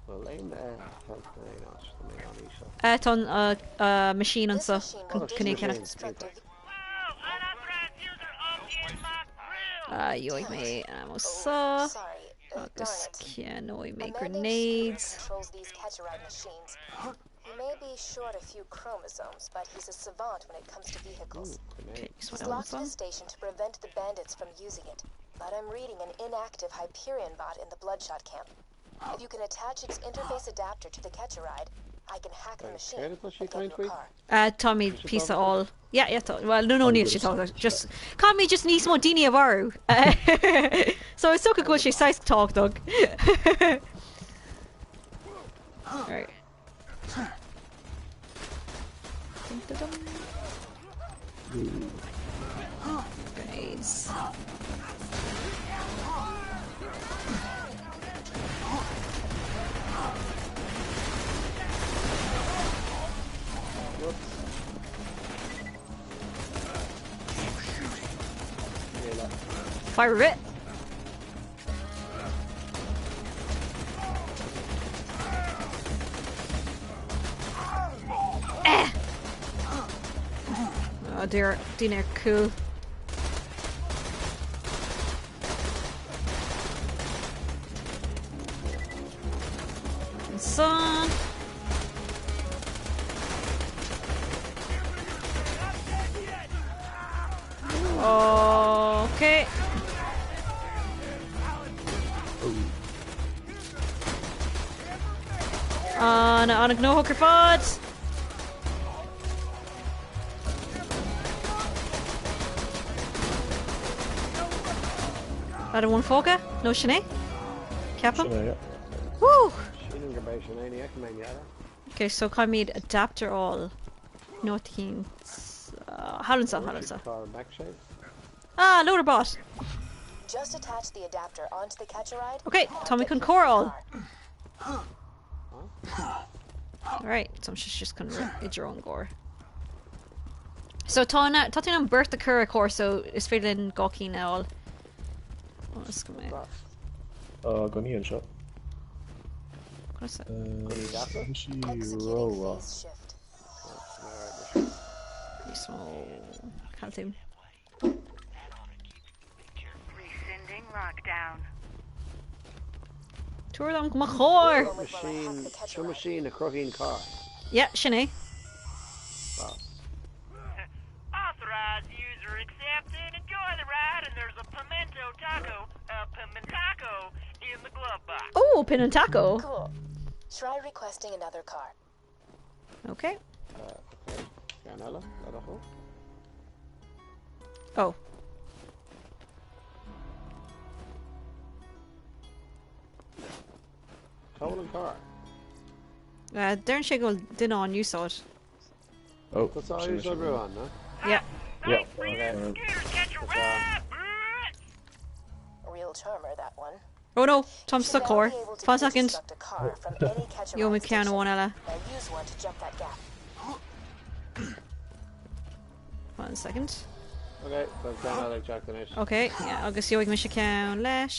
Well, aon health aon áit tá mé an-íseal. Tá an machine This anseo. machine Chun will chun é digitally ceannach. construct a Gheobhaidh mé ammo Oh, seo. sorry. Darn Agus it. ceannóidh A mé man named grenades. Scooter controls these catch-a-ride machines. He may be short a few chromosomes, but he's a savant when it comes to vehicles. Okay, níos He's mó ammo locked the anseo. station to prevent the bandits from using it. But I'm reading an inactive Hyperion bot in the Bloodshot camp. If you can attach its interface adapter to the catch-a-ride, I can hack the machine Céard atá sí and get caint you a faoi? car. Tá mé píosa all. Yeah, yeah, tá, well, no, no, níl sé tá, just Cá mé just níos mó daoine a mharú. So is dócha go bhfuil sé saghas tábhachtach. Right. Dum, dum, dum. Grenades. Fire it. Eh. Oh dear, duine cool. Son. Okay. An an gnóthach ar fad. Lad amháin fágtha? Nó sin é? Ceapaim? Sin é, yeah. Woo! Sílim gurb é sin é, ní fheicim aon eile. Okay, so caithfimid adapter all. Nó cinn. Thall anseo, thall anseo. Car back shape. Ah, loader bot. Just attach the adapter onto the catch-a-ride. Okay, and I'll tá mé get chun you carr a fháil. car. Right, tá sé just chun idir an gcarr. So tá tá tú an beirt a chur ar carr, so is féidir linn gach cinn a fháil. Oh, is go mbeidh. Gunnaí anseo. Conas a- Gunnaí deasa? Sí Executing rómhaith. phase shift. Níos mó calcium. Rescinding lockdown. Tabhair dom mo charr! Moment while I hack Machine, the seo catch-a-ride. machine a chruthaíonn carr. Yeah, sin é. Class. Authorized user accepted. Enjoy the ride, and there's There's a pimento taco, a pimentaco, in the glove box. Oh, pin and taco. Cool. Try requesting another car. Okay. Okay. Ceann eile, le do thoil. Oh. Cá bhfuil an carr? Deireann sé go bhfuil duine á n-úsáid. Oh, Tá sé á úsáid romhainn, no? Yeah. Yeah. Okay. Real charmer, that one. Oh no, Táim Should sa now carr. be able to Fan second. deconstruct a car from any catch a Gheobhaidh ride mé ceann station. amháin eile. Now use one to jump that gap. One second. Okay, tá ceann eile ag teacht anois. Okay, yeah, agus gheobhaidh mise ceann leis.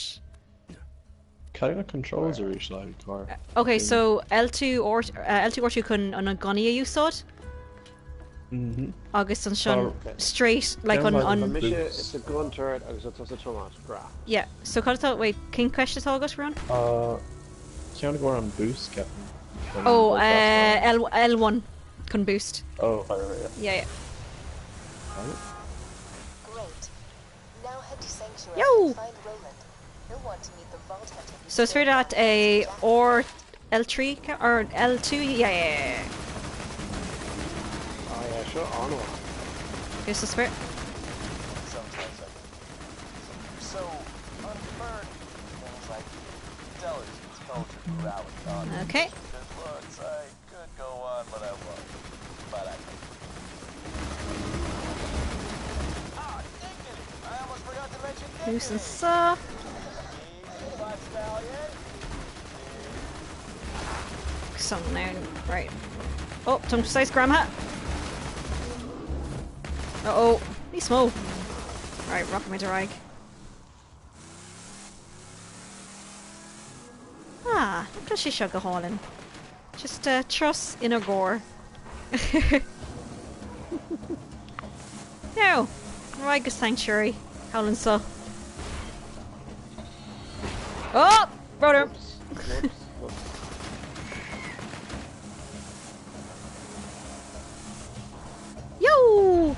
Cad na controls arís le haghaidh carr? Okay, so L2 or L2 R2 chun an gunny a úsáid agus ansin straight like an Tá an mise sa gun turret agus tá tusa ag tiomáint. Grá. Yeah, so cad atá wait, cén ceist atá agat Ron? Ceann go an boost ceapaim. Chun Oh, dul fast L L1 chun boost. Oh, right, right, Yeah, yeah. yeah. Great. Now head to Sanctuary Yo! and find Roland. He'll want to meet the Vault Hunter. you So it's killed fair that a or L3 or L2 yeah, yeah, yeah, yeah. Oh yeah, seo an-mhaith. Okay, so it's fair. Sometimes I think so unburdened. Things like intelligence, culture, morality, honor, Okay. good looks. I could go on, but I won't. But I can. Ah, dignity! I almost forgot to mention Boost and dignity. so. Easy, butt stallion. Some now, right. Oh, tongue precise grandma. Uh oh, níos mó. Right, rock me to rag. Ah, tá sé seo go hálainn. Just trust in a gore. Now, right go sanctuary. Howlin so. Oh, brother. Whoops, whoops, whoops. Yo!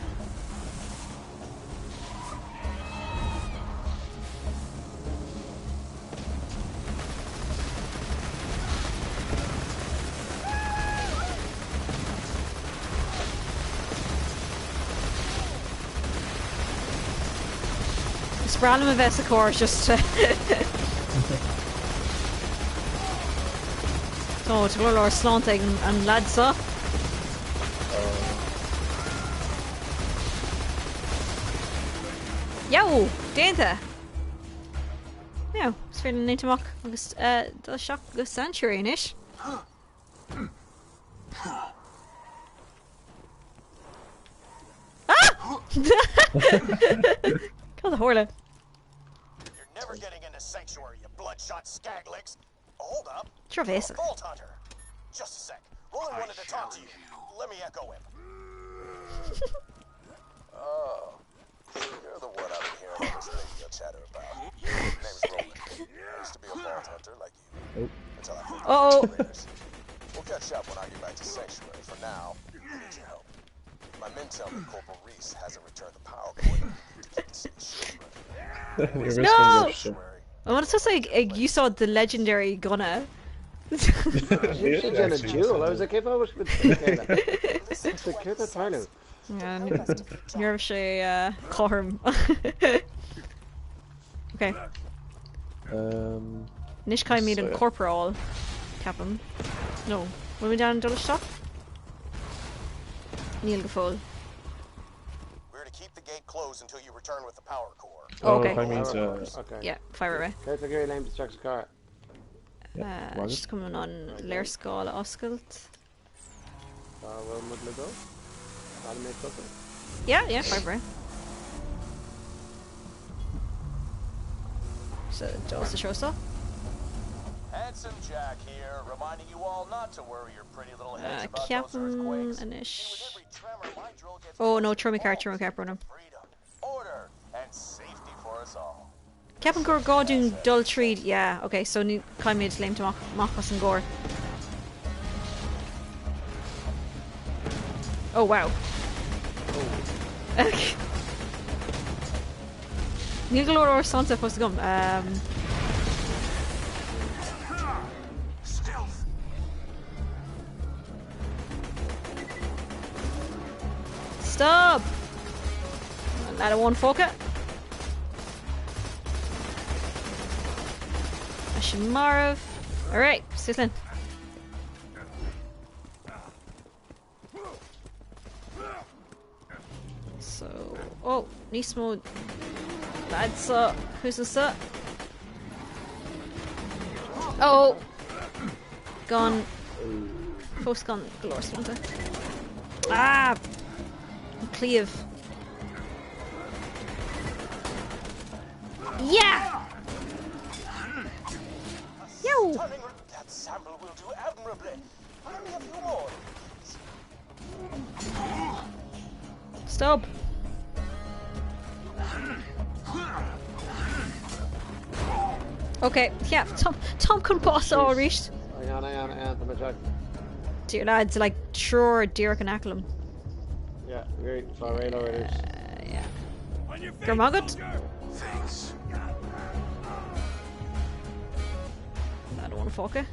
Is breá liom a bheith sa charr just to Tá tá go leor sláinte ag an lad seo. Yo! Déanta! Now, is féidir linn amach agus dul isteach go Sanctuary anois. Ah! Cad a tharla? You're never getting into Sanctuary, you bloodshot skaglicks. Hold up. Trevesa. You're a Vault Hunter. Just a sec. Roland wanted to talk to you. Let me echo him. Oh. You're the one I've been hearing all this radio chatter about. Name's Roland. I used to be a Vault Hunter like you. Oh. Until I fought the Uh-oh. Raiders. We'll catch up when I get back to Sanctuary. For now, I need your help. My men tell me Corporal Reese hasn't returned the power core that we need to keep the city shield running. No! Sanctuary. I want to say ag úsáid the legendary gunna. Sin sin a duel. I was like, if I was with Listen to what Céard he atá tarlú? says. He'll help us defeat Jack. Ní raibh sé cothrom. Okay. Anois caithfimid an So- corporal ceapaim. No. Bhfuil muid ann dul isteach? Níl go fóill. We're to keep the gate closed until you return with the power core. Oh, okay. Oh, I mean, Okay. Yeah, fire away. Céard tá ag léim isteach sa carr? Just coming on léarscáil a oscailt. Tá bhfuil muid le dul? Tá mé tusa? Yeah, yeah, fire away. So, dul sa seo? Handsome Jack here, reminding you all not to worry your pretty little heads about those Ceapaim earthquakes. anois. See, with every tremor, my drill gets Oh no, closer to trom car, vault. trom car, bronam. Freedom, order, and safety for us all. Ceapaim gur gá dúinn dul tríd, yeah, okay, so ní caithfimid léimt amach amach as an gcarr. Oh wow. Okay. Níl go leor ór sláinte fós agam. Um, Stealth. Stop! Lad amháin fágtha. Tá sé marbh. Alright, suas linn. So, oh, níos mó lads thuas anseo. Oh! Gan fós gan go leor sláinte. Ah! An claíomh. Yeah! Yo! That sample will do admirably. Find me a few more. Stop! Ok, yeah, Tom, Tom chun bás a fháil arís. Hang on, hang on, hang on, tá mé teacht. Dear lads, like triúr díreach in aice liom. Yeah, great, tá réidh leo arís. Yeah. Go raibh maith agat. Thanks. Lad amháin fágtha.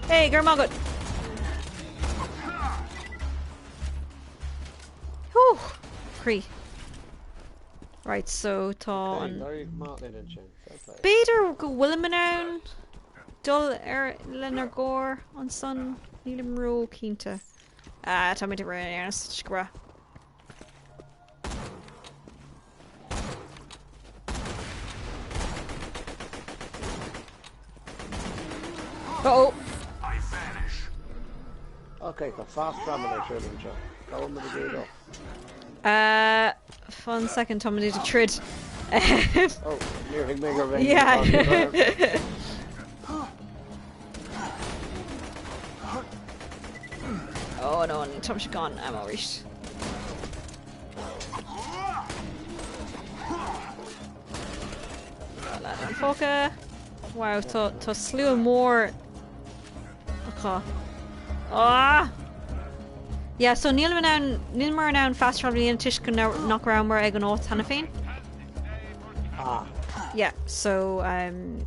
Hey, go raibh maith agat. Whew! Croí. Right, so tá an... B'fhéidir go bhfuilim in ann dul ar lenár gcarr ansan, nílim ró-chinnte. Ah, tá mé de réir an scra. Uh oh. I vanish. Ok, tá fast travel ar siúl anseo. Cá bhfuil muid ag iarraidh dul? Uh, fan second, tá muid ag troid. Oh, níor thuig mé go raibh Yeah. Oh no, tá sé gan ammo arís. Lad amháin fágtha. Wow, tá tá slua mór acu. Ah! Yeah, so níl in ann níl muid in ann fast travel a dhéanamh toisc go nach rabhamar ag an áit cheana féin. Ah. Yeah, so um,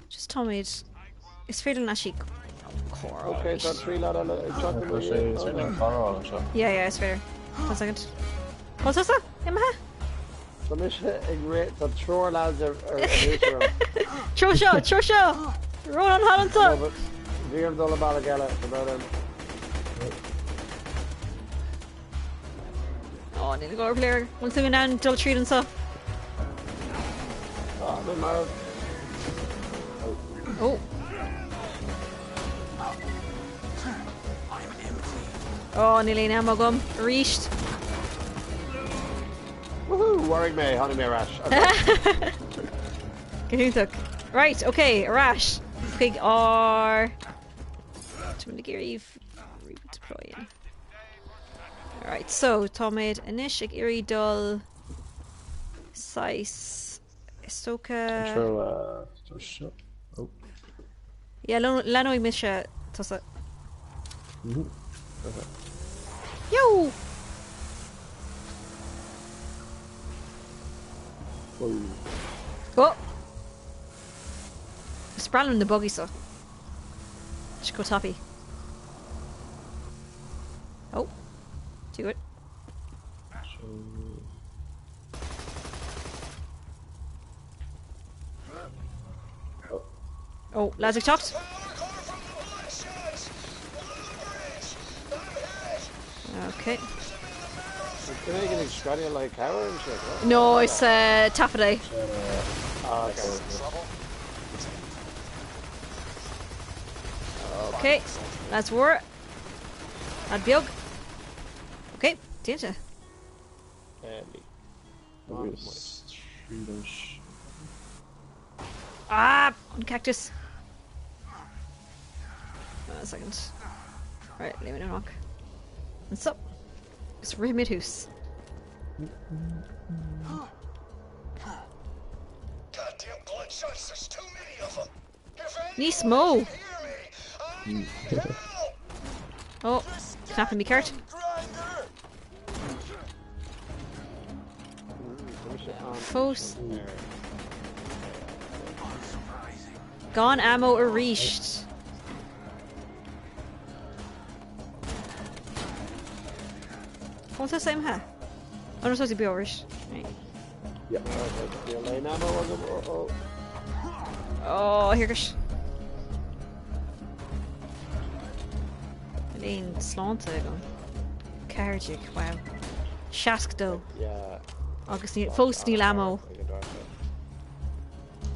just táimid is féidir linn actually carr Ok, tá trí lad eile ag teacht i mo dhiaidh. Is féidir linn carr a fháil anseo. Yeah, yeah, is féidir. One second. Bhfuil tusa imithe? Tá mise ag rith, tá triúr lads ar ar orm. Treo seo, treo seo! Rónán thall anseo! No, but bhí orm dul an bealach eile, tá brón orm. Ó, níl go leor player. Bhfuil tú in ann dul tríd anseo? Ah, mé marbh. Oh. I'm empty. Ó, níl aon ammo agam arís. Woohoo! Mharaigh mé, tháinig mé ar ais. Okay. Go hiontach. Right, ok, ar ais chuig ár... Tá mé ag iarraidh redeploy. Right, so táimid anois ag iarraidh dul saghas is dócha... Control, uh, seo. Oh. Yeah, leanfaidh mise tusa. Mhm. Okay. Yo! Whoa. Oh! Is breá liom na bugaí seo. Just go tapaidh. Oh. Do it. Oh, lads ag teacht. Okay. Can I get ag screadaíl le cabhair and shit? What? No, is uh, taifead é. Ah, okay. Okay, lads mhóra. Lad beag. Okay, déanta. Handy. Agus tríd an Ah! An cactus. One second. Right, léim amach. Anseo. Agus rithimid thuas. Goddamn bloodshots, there's too many of them. If Níos mó! anyone can hear me, I need help. Oh, cnaipe mícheart. Grinder. Tá mise Fós. Gan ammo arís. Fós tá imithe. Oh no, tá beo arís. Right. Yeah. Oh, here goes. Níl aon sláinte agam. 14, wow. 62. Yeah. Agus ní, fós níl ammo.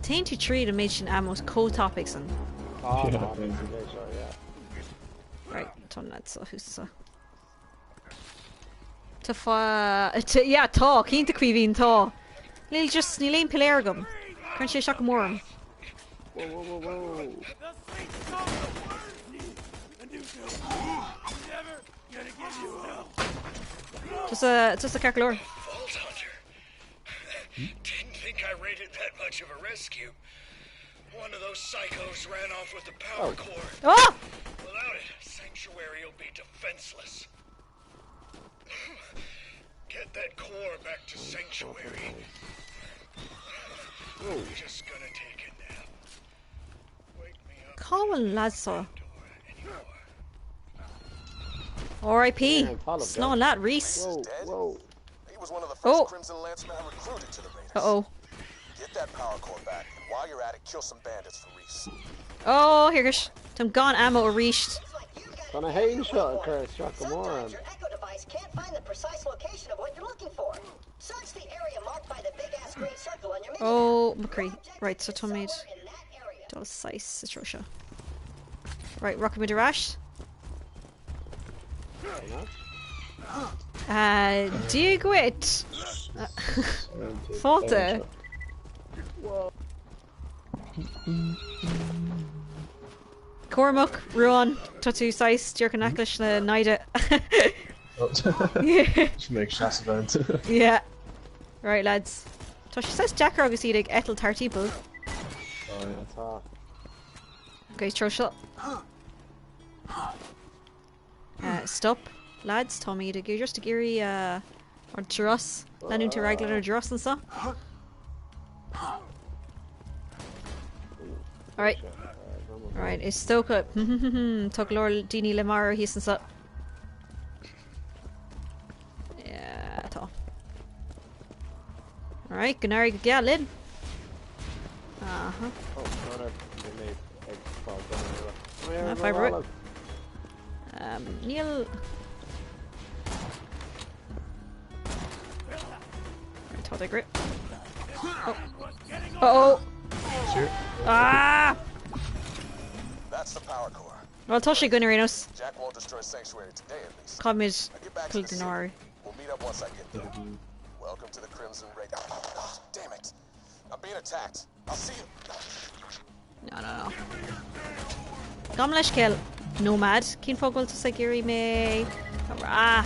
Téann tú tríd an méid sin ammo chomh tapaidh san. Ah, Yeah. no, yeah. Right, tá an lad seo thuas anseo. Tá fa... Yeah, tá, cinnte Caoimhín, tá. Níl just, níl aon piléar agam. Cuireann sé isteach go mór orm. Whoa, whoa, whoa, whoa. Tusa, tusa ceart go leor. Vault Hunter. Didn't think I rated that much of a rescue. One of those psychos ran off with the power core. Oh! Without it, Sanctuary will be defenseless. Get that core back to Sanctuary. I'm just gonna take a nap. Wake me up. Cá bhfuil lad seo? R.I.P. Yeah, Paul Slán leat, Rhys. Whoa, whoa. He was one of the first Oh. Crimson Lancemen I recruited to the Raiders. Uh-oh. Get that power core back, and while you're at it, kill some bandits for Rhys. Oh, here goes. Táim gan ammo arís. Tá na haon seo a chur isteach go mór Sometimes your echo device can't find the precise location of what you're looking for. Search the area marked by the big ass green circle on your mini. Oh, McCree. Right, so tá mé dul sais sa treo seo. Right, rachaimid ar ais. Dia dhuit. Fáilte. Cormac, Ruan, tá tú sais díreach in aice leis na naimhde. Just make chas event. Yeah. Right, lads. Tá sé sais deacair agus iad ag eitilt thart timpeall. Oh, yeah. Tá. Okay, treo seo. Stop, lads, tá mé ag just ag iarraidh ar turas leanúint ar aghaidh ar turas anseo. Alright. Alright, is dócha tá go leor daoine le marú thíos anseo. Yeah, tá. Alright, go n-éirí go geal linn. Aha. Oh, tá mé ag fáil Ah, fibre. Níl. Right, tá grip. Oh. Uh oh. Sure. Ah! That's the power core. Well, tá sé gunna rénos. Jack won't destroy Sanctuary today, at least. Caimid Now get back to the city. Kildenor. We'll meet up once I get there. Welcome to the Crimson Raid. Oh, damn it! I'm being attacked. I'll see you. No, no, no. Gabh mo leithscéal Nomad. Cén fáth go bhfuil tusa ag iarraidh mé? Ah!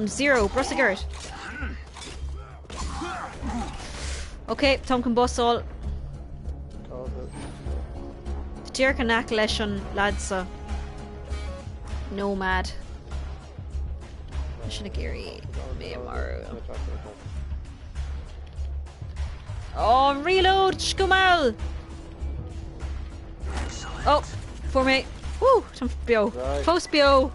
Zero, bruscar ort. Ok, táim chun bás a fháil. Díreach in aice leis an lad seo. Nomad. Sin ag iarraidh mé a mharú. Oh, reload! Go mall! Oh, fuair mé. Woo! Táim beo. Fós beo!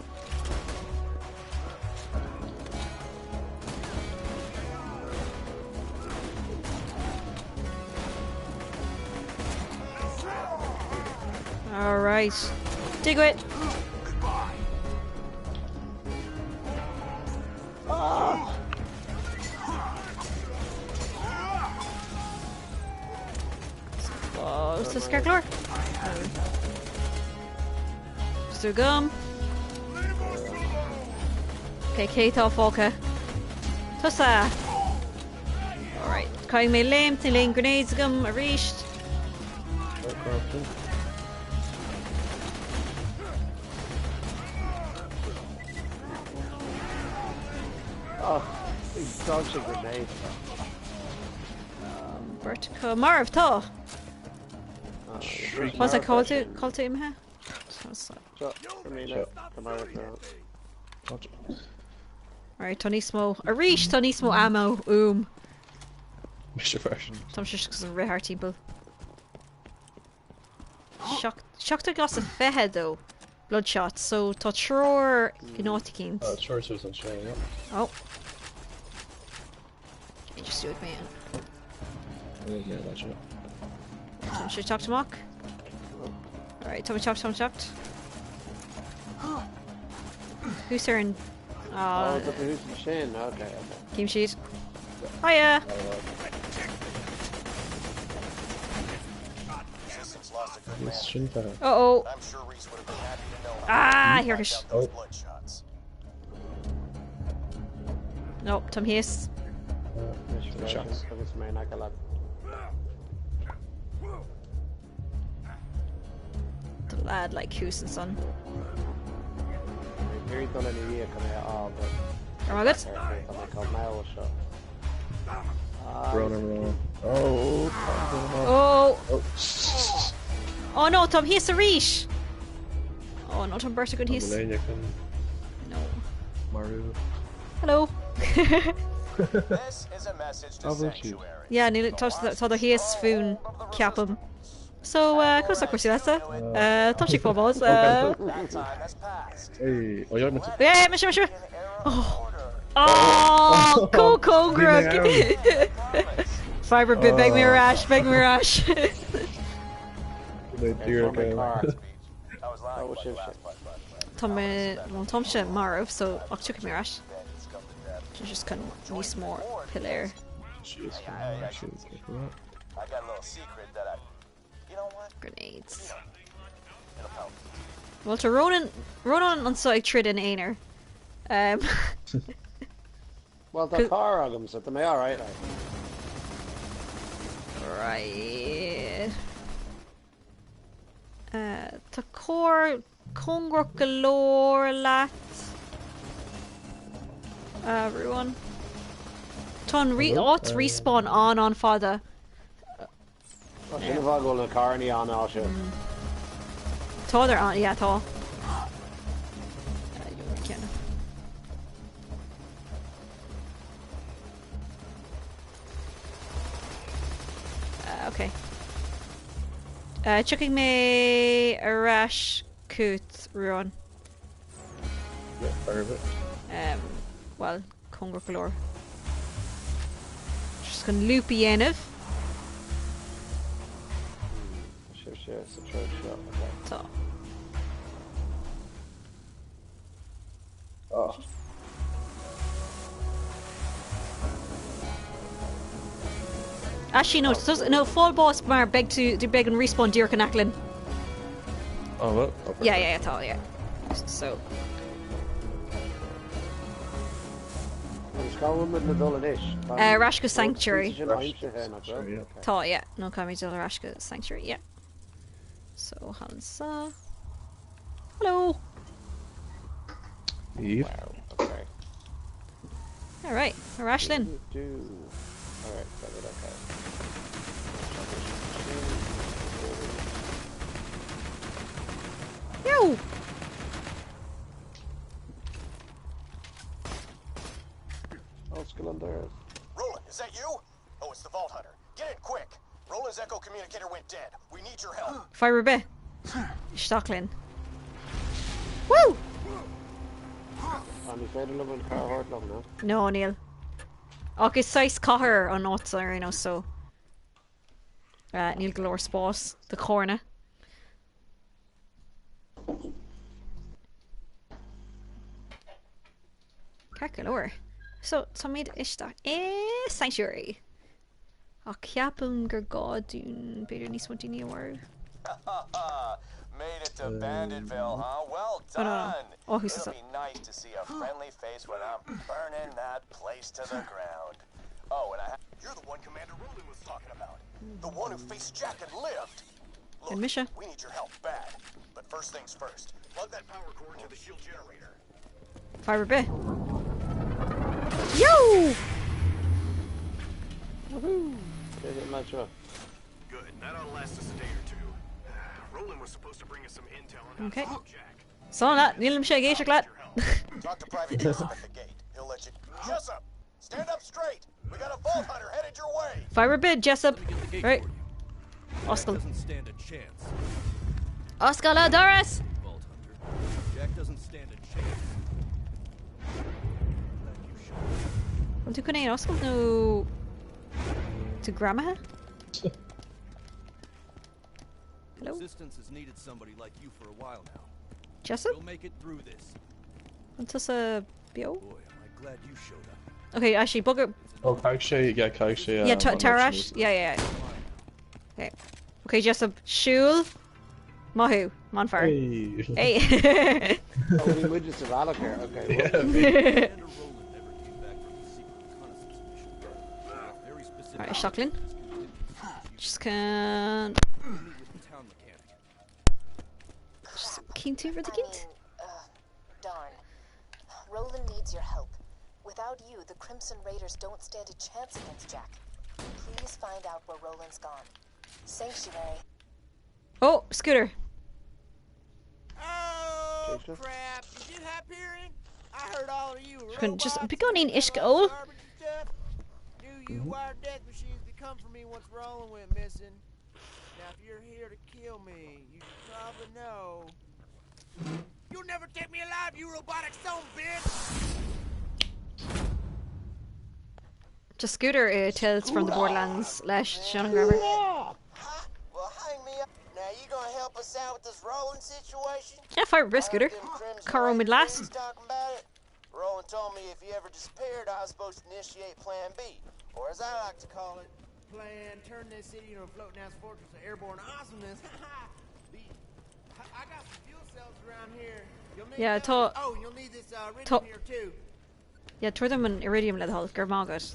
All right. Dig it. Ah! Oh, is this Carclor? Mr. Gum. Okay, cé atá fágtha. Tusa. All right. Caithfidh mé léimt, níl aon grenades agam arís. Oh, he dodged a grenade. Beirt acu marbh tá. Was call to imithe? Seo, 1000, go maireadh mé. Alright, tá níos mó. Arís tá níos mó ammo uaim. Mise freisin. Táimse just ag rith thart timpeall. 27 though. Bloodshot, so tá triúr in áit eicínt. Oh, triúr suas anseo, yeah. Oh. Just do it man. Yeah, that's it. Tá sé teacht amach. Alright, tá teacht, tá teacht. Who's ar an... Oh, tá who's sin, okay, okay. Cím siad. Hiya! Resistance lost a good man. Sin feather. Uh oh. I'm sure Reese would have been happy to know. Ah, here Wiped out those bloodshots. No, táim thíos. Shots. Agus mé in aice leat. The lad like thuas ansan. Bhí dul ina dhiaidh chun é a fháil, but Ar maith agat? Tá mé chomh mall seo. Run and run. Oh, Oh! Oh. Oh no, táim thíos arís! Oh no, tá an bheirt againn thíos. Millennia can No. Maru. Hello. This is a message to Oh, virtue. Sanctuary. Yeah, níl tá tá do thíos fúinn ceapaim. So, conas tá cúrsaí leatsa? Tá sé fábás. That time has passed. Hey, oh, you're meant to. Yeah, mise mise. Oh, oh, có cóngarach. Fiber bit beidh mé ar ais, beidh mé ar ais. The deer again. I was lying about the last part, by the way. Tá mé well, táimse marbh, so ach tiocfaidh mé ar ais. Bandits come to death. Tá just chun níos mó piléar. Jeez, actually, careful of that. I got a little secret that I. You know what? Grenades. It'll help. Well, tá Ronan Ronan anseo ag troid ina aonar. Um, Well, tá carr agam, so tá mé alright, like. Right. Tá carr cóngarach go leor leat. Ruan. Tá an re áit respawn an an-fhada. Tá sin an fáth go bhfuil na carranna an áise. Tá ar an, yeah, tá. Ceann. Okay. Tiocfaidh mé ar ais chugat, Ruan. Yeah, fire of it. Um, well, cóngarach go leor. Just chun loop a dhéanamh. Sure, sure, sa treo seo, okay. Tá. Oh. Actually, no, does, no, fáil bás mar beidh tú, do beidh an respawn díreach in aice linn. Oh, well. Oh, Yeah, yeah, yeah, tá, yeah. So. Agus cá bhfuil muid le dul anois? Ar ais go Sanctuary. Sin aimsithe, nach bhfuil? Tá, yeah. No, caithfimid dul ar ais go Sanctuary, yeah. So, Hansa. Hello! Eve. Wow, okay. Alright, ar ais linn. Do. Alright, got it, okay. Yo! Oh, skill under. Roland, is that you? Oh, it's the Vault Hunter. Get in quick. Roland's echo communicator went dead. We need your help. Fire ar bith. Isteach linn. Woo! Tá ní féidir liom an car a thabhairt liom, no? No, níl. Ach is saghas cathair an áit ar aon nós, so. Níl go leor spás do charranna. Ceart go leor. So, táimid isteach i Sanctuary. Ach ceapaim gur gá dúinn b'fhéidir níos mó daoine a mharú. Made it to Banditville, huh? Well Oh, no, no. done. Oh, who's It'll this be nice to see a friendly face when I'm burning that place to the ground. Oh, and I you're the one Commander Roland was talking about. The one who faced Jack and lived. Look, And Misha. we need your help bad. But first things first, plug that power cord to the shield generator. Fire ar bith. Yo! Woohoo! There's it, match up. Good. That ought to last us a day or two. Roland was supposed to bring us some intel on how Okay. to stop Jack. Son leat, nílim sé ag éisteacht leat. Talk to Private Jessup at the gate. He'll let you. Jessup, stand up straight. We got a vault hunter headed your way. Fire a bid, Jessup. Right. Oscail. Doesn't stand a chance. Oscail an doras! Vault Hunter. Jack doesn't stand a chance. An tú chun é a oscailt nó tú greamaithe? Hello? Resistance has needed somebody like you for a while now. Jessup? We'll make it through this. An tusa beo? Boy, am I glad you showed up. Okay, actually, bugger. Oh, caithfidh sé, yeah, caithfidh sé. Yeah, an Tarash. option. Yeah, yeah, yeah. Okay. Okay, Jessup, siúil. Mahu, Monfar. Hey. Hey. Oh, bhí muid sa bhealach air. Okay. Yeah, well. bhí. Right, Shocklin. Just can. Just keen to for the kint. Darn. Roland needs your help. Without you, the Crimson Raiders don't stand a chance against Jack. Please find out where Roland's gone. Sanctuary. Oh, Scooter. Oh crap! Did you Hyperion? I heard all of you Chun just begonin uisce ól. Knew you wired death machines to come for me once Roland went missing. Now if you're here to kill me, you should probably know. You'll never take me alive, you robotic son of a bitch! Just Scooter Tales from the Borderlands leis Sean Grammar. Well, hang me up. Now you gonna help us out with this Roland situation? Yeah, fire risk Scooter. Caro mid last. Talking about it. Roland told me if he ever disappeared, I was supposed to initiate Plan B, or as I like to call it, Plan Turn this city into a floating ass fortress of airborne awesomeness. the, I got some fuel cells around here. You'll need Yeah, those. tá- Oh, and you'll need this iridium tá- here too. Yeah, tuair them an iridium le hall gur mágad.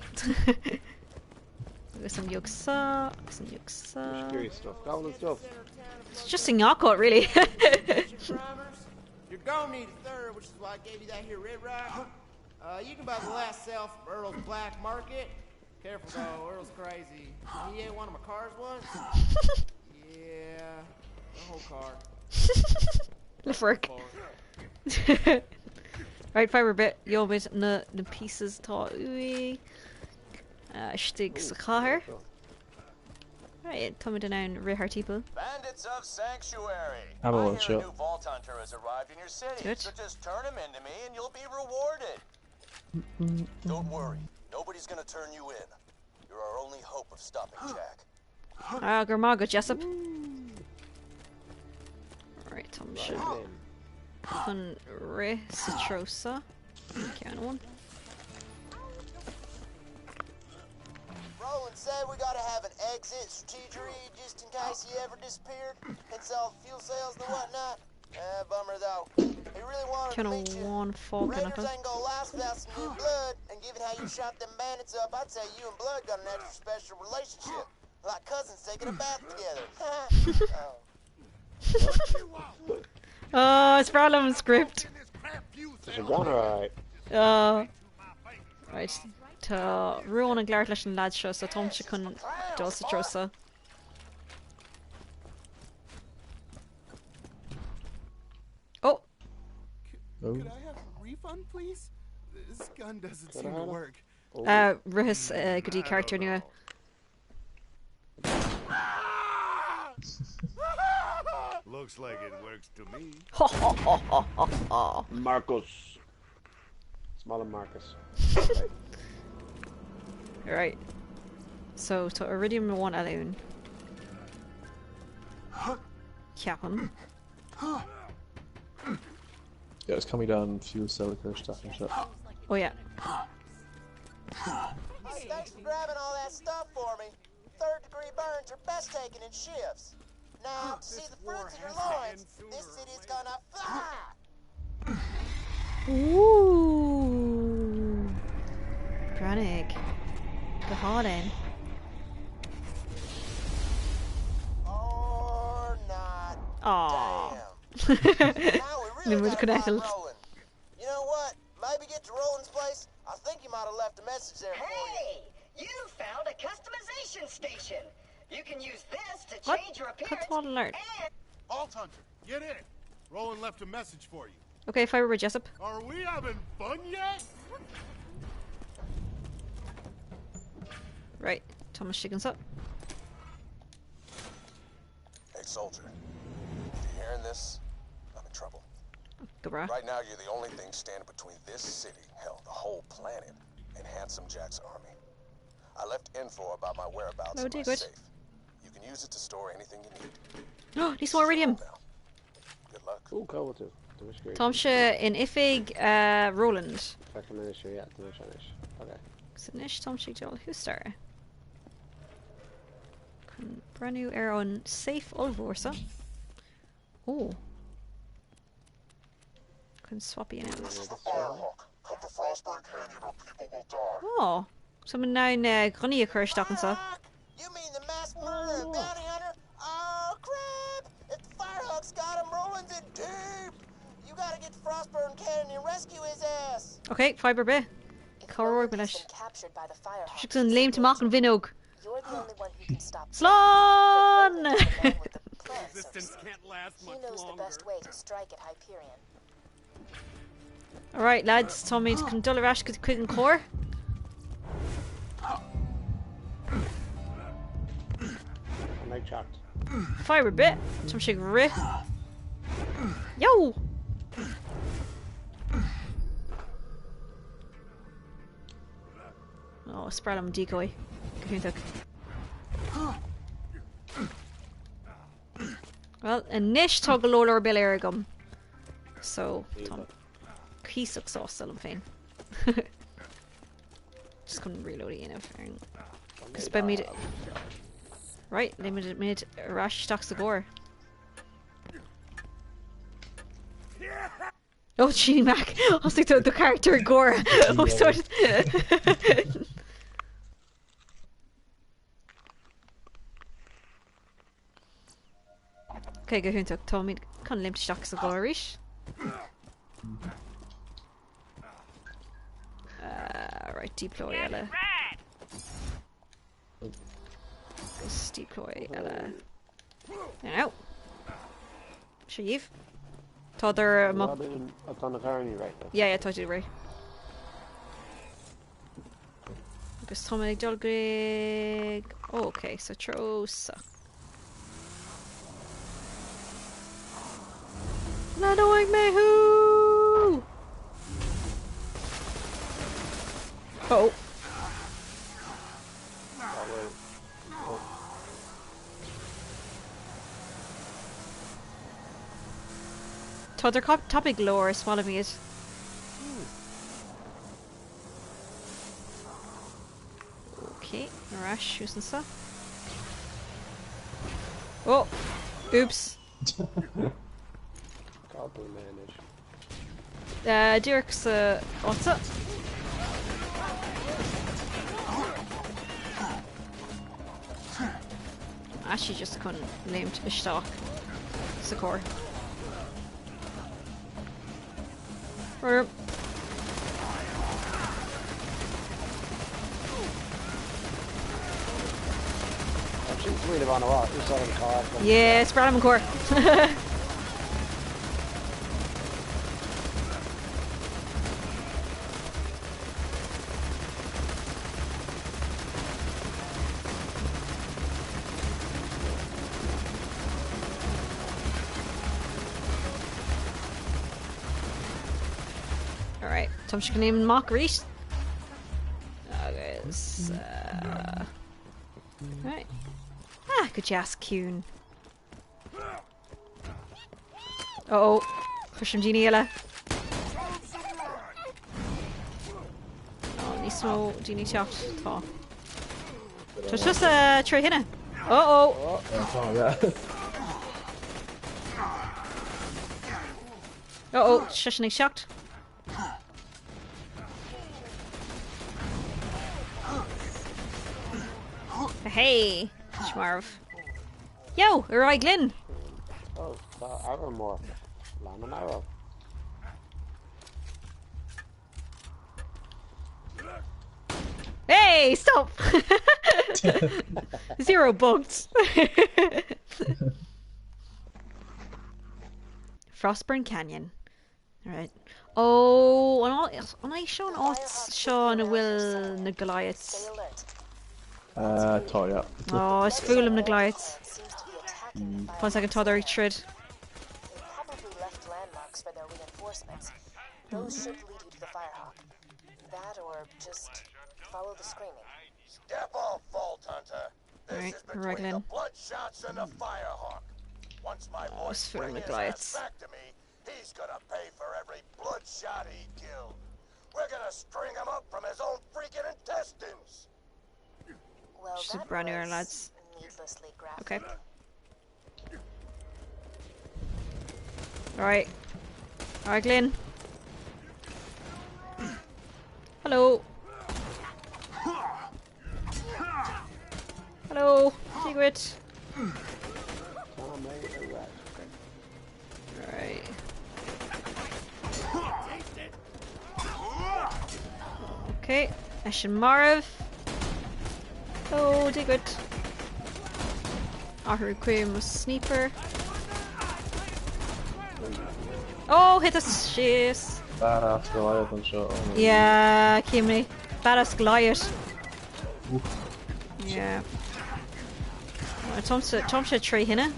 Agus an yogsa, agus an yogsa. Curious stuff. Goblin stuff. It's just a knockout, really. You're gonna need a third, which is why I gave you that here red rock. You can buy the last cell from Earl's Black Market. Careful though, Earl's crazy. He ate one of my cars once. yeah, the whole car. Le fork. Right, fiber bit, Jomid na na pieces tá uí. Istigh sa chathair. Right, tá in ann rith timpeall. Bandits of Sanctuary. Have a I little hear a chill. new vault hunter has arrived in your city, Good. so just turn him into me and you'll be rewarded. Don't worry, nobody's gonna turn you in. You're our only hope of stopping Jack. Ah, gur maith go Jessup. Right, Tom se chun rith sa trosa. Cean one. Roland said we gotta have an exit strategy just in case he ever disappeared. Hence all the fuel cells and whatnot. Bummer though. He really wanted Cean to meet you. amháin fágan Raiders acu. ain't gonna last without some new blood, and given how you shot them bandits up, I'd say you and Blood got an extra special relationship. Like cousins taking a bath together. oh. Oh, it's problem script. Tá sé gan alright. Right. Tá ruán an gleart leis an lad seo sa tom se chun dul sa trosa. Oh, Oh. Could I have a refund, please? This gun doesn't Could I seem to have a- work. rithis go dtí character nua. Looks like it works to me. Ho ho ho ho ho ho. Marcus. Small and Marcus. Right. So tá Iridium 1 alún. Ceapan. Yeah, it's coming down fuel cell stuff and shit. Oh yeah. Hey, thanks for grabbing all that stuff for me. Third degree burns are best taken in shifts. Now, to see the fruits of your loins, this city's gonna fly! Ooh. Brannig. Go hálainn. Or not. Aw. Now we Ní really muid gotta chun find eitilt. Roland. You know what? Maybe get to Roland's place. I think he might have left a message there for you. Hey, you found a customization station. You can use this to What? change your Cad appearance tá alert. and Vault Hunter, get in. Roland left a message for you. Okay, Firebird Jessup. Are we having fun yet? Right, Thomas Shiggins up. Hey, soldier. If you're hearing this, I'm in trouble. Goodbye. Right now, you're the only thing standing between this city, hell, the whole planet, and Handsome Jack's army. I left info about my whereabouts Oh, in dear my good. safe. You can use it to store anything you need. Oh, níos mó Iridium. Good luck. Ooh, cá bhfuil tú? Tá mise Táim se in oifig Roland. Feicim anois é, yeah, tá mise anois. Okay. Agus anois táim ag dul thuas. Chun breathnú ar an safe ollmhór seo. Ó. Chun swap a dhéanamh. Ó, Tá mé in ann gunnaí a chur isteach anseo. You mean the mass murderer and bounty hunter? Oh crap! If the Firehawk's got him, Roland's in deep. You gotta get to Frostburn Canyon and rescue his ass. Ok, fadhb ar bith. Cabhróidh mé leis. Captured by the Firehawk. Tá sé chun léimt amach an bhfuinneog. You're the only one who can stop Slán! Resistance can't last He knows the best way to strike at Hyperion. Alright lads, táimid chun dul ar ais go chuig an carr. An ag teacht. Fadhb ar bith. Tá sé ag rith. Yo! Ó, is breá liom decoy. Go hiontach. Well, anois tá go leor leor billéar agam. So, tá cuíosach sásta liom féin. Just chun reload a dhéanamh ar an... Agus beimid... Right, léimid ar ais isteach sa gcarr. Oh, Genie Mac! Thosaigh do do character ag gáire. Oh, sorry. Ok, go hiontach. Táimid chun léimt isteach sa gcarr arís. Uh, right, deploy eile. Agus deploy eile. There now. Seo dhaoibh. Tá amach. Atá na carranna réidh. Yeah, yeah, tá siad réidh. Agus tá mé ag dul go oh, ok, sa treo seo. Leanfaidh mé thú! Oh. Tá dar tapaidh go leor, is maith liom iad. Ok, ar ais suas anseo. Oh! Oops! Cá bhfuil mé anois? Díreach sa áit seo. Actually just chun léimt isteach sa charr. Yeah, is breá liom an carr. Alright, Táim chun léim amach arís. Agus uh, right. Ah, go deas ciúin. Uh oh, cloisim daoine eile. Oh, níos mó daoine ag teacht tá. Tá tusa tré thine. Uh oh. Oh, yeah. Uh oh, seisean ag teacht. Hey, marbh. Yo, ar aghaidh linn! Oh, tá arrow mór. Lean an arrow. Hey, stop! Zero bugged. Frostburn Canyon. Right. Ó, an an é seo an áit seo ina bhfuil na Goliaths? Tá, yeah. Ó, is fuath liom na Goliaths. One second, tá ag troid. They probably left landmarks for their reinforcements. Those should lead you to the Firehawk. That or just follow the screaming. Step off, Vault Hunter. This Right, is between Raglan. the Bloodshots and the Firehawk. Once my Oh, boys it's full bring of his ass Goliaths. back to me, he's gonna pay for every bloodshot he killed. We're gonna string him up from his own freaking intestines. Well, Just a that brand new was lads. needlessly graphic. Okay. Alright. Alright, Glenn. Hello. Hello, Sigrid. Tá mé ar ais, okay. Right. Okay, Eshin Marv. Oh, dig it. Ahu Queen was sneaper. Oh, hit us, shiz. Badass Goliath anseo. Oh my Yeah, Kimmy. Badass Goliath. Yeah. Tom tree hinne.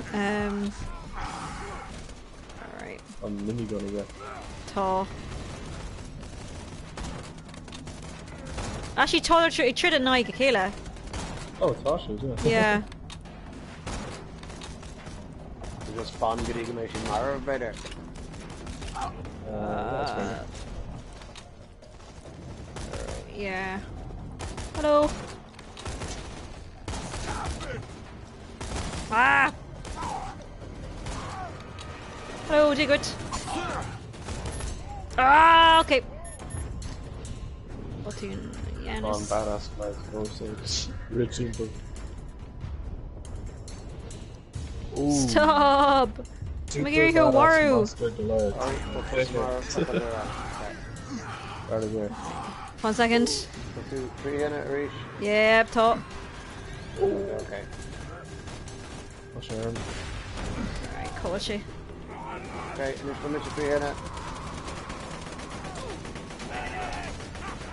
Alright. An minigun aige. Tá. Actually, tá trí trid a naig a chéile. Oh, tá sé, yeah. Yeah. Just fan go dtí go mbeidh sí marbh b'fhéidir. That's fair. Yeah. Hello. Ah! Hello, Digwit. Ah, okay. Botún An Yanis. badass Goliath fós ag timpeall. Ooh. Stop! Super Magiri badass Waru. monster Goliath. Out of there. One second. Tú trí henne arís? Yep, top. Okay. Tá sé orm. Alright, cool, she. Okay, anois tá mise trí henne.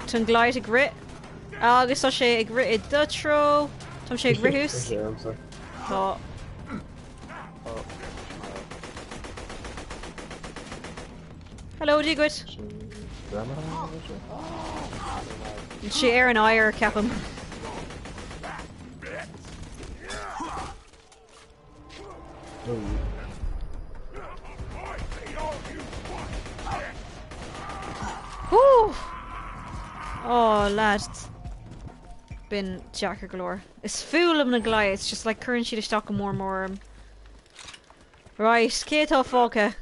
Tun glide ag rit. Agus tá sé ag rit i dutro. Tá sé ag Tá rithús. sé ormsa. Tá. Hello, Digwit. Grandma? Sé ar an air ceapaim. No. Woo! Oh, lads. Been Jacker galore. Is fuath liom na Goliaths, just like cuireann siad isteach go mór mór orm. Right, cé atá fágtha?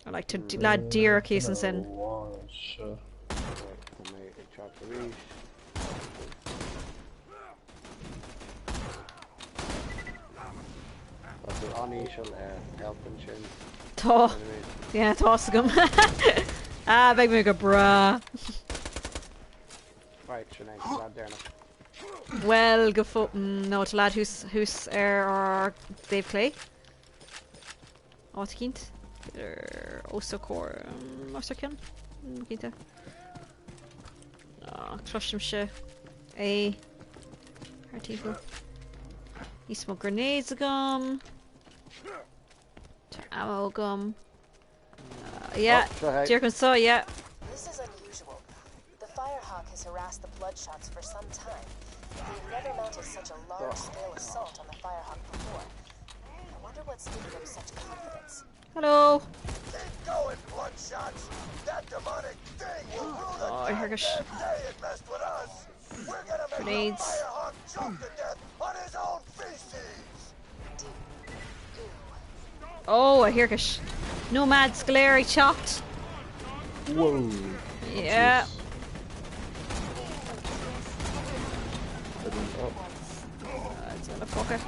I like to lad dear case an sin. Sure. Tá mé ag teacht arís. Tá tú an-íseal ar health sin. Tá. Yeah, tá agam. Ah, beidh mé go breá. Right, sin é, lad deireanach. Well, go fo no, tá lad who's who's ar ar Dave Clay. Áit cínt? Osacor Osacin? Cinnte. Cloisim se é thar timpeall. Níos mó grenades agam. Tá ammo agam. Yeah, Oh, seo é. Dear so, yeah. This is unusual. The Firehawk has harassed the Bloodshots for some time. They've never mounted such a large-scale assault on the Firehawk before. I wonder what's giving them such confidence. Hello. Keep going, Bloodshots. That demonic thing will rue the Oh, I heard a goddamn day it messed with us. We're gonna make Grenades. the Firehawk choke to death on his own feces. Oh, I hear Kish. Nomad Sclary chopped. Whoa. Yeah. It's gonna fuck it.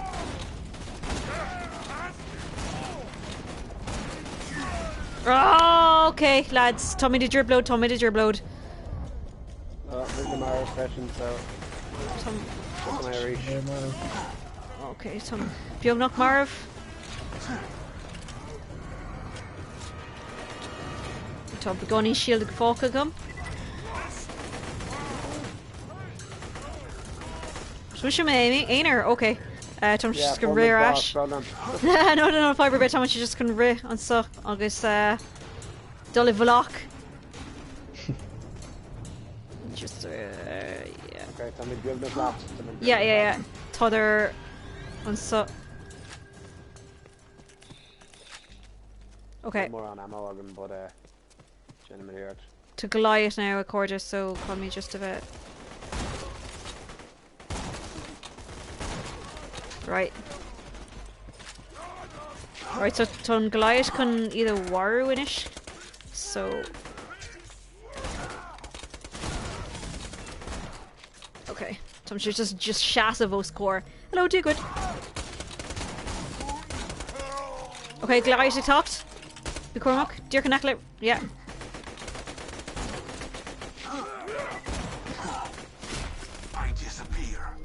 Oh, okay, lads. Tommy did your blow. Tommy did your blow. Rinne marbh freisin, so Tom. Tá mé arís. Okay, Tom. Beag nach marbh. Tá beagáinín shield fágtha agam. Mise mé aonar, ok. Tá just chun rith ar ais. No, no, no, fadhb ar bith, tá just chun rith anseo agus dul i bhfolach. Just, yeah. Ok, tá mé beagnach leat. Yeah, yeah, yeah. Tádar anseo. Ok. Níl mórán ammo agam, but déanfaidh mé iarracht. Tá Goliath now a chairde so call me just a bit. Right. Right, so tá an Goliath chun iad a mharú anois. So. Okay, Tá sé just seasamh os comhair. Hello, Dia duit. Okay, Goliath ag teacht. Bí cúramach, díreach in aice le, yeah. I disappear.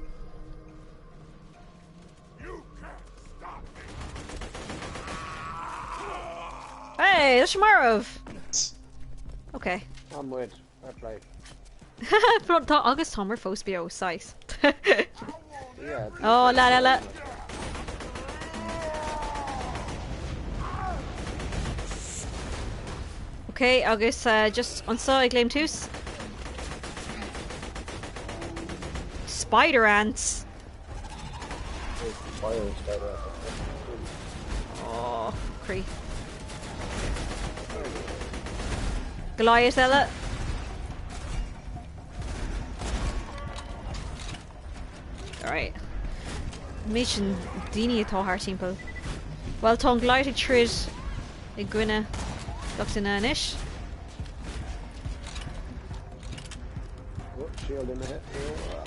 Hey, tá sé marbh! Okay. Tá muid, fair play. Tá agus táimid fós beo, saghas. Yeah, Oh, la la la. Okay, agus uh, just anseo ag léim suas. Spider ants. Fire spider. Oh, croí. Goliath eile. Alright. Méid sin daoine atá thart timpeall. Well tá an Goliath ag troid i gcoinne gach duine anois. Oh, shield imithe. Oh,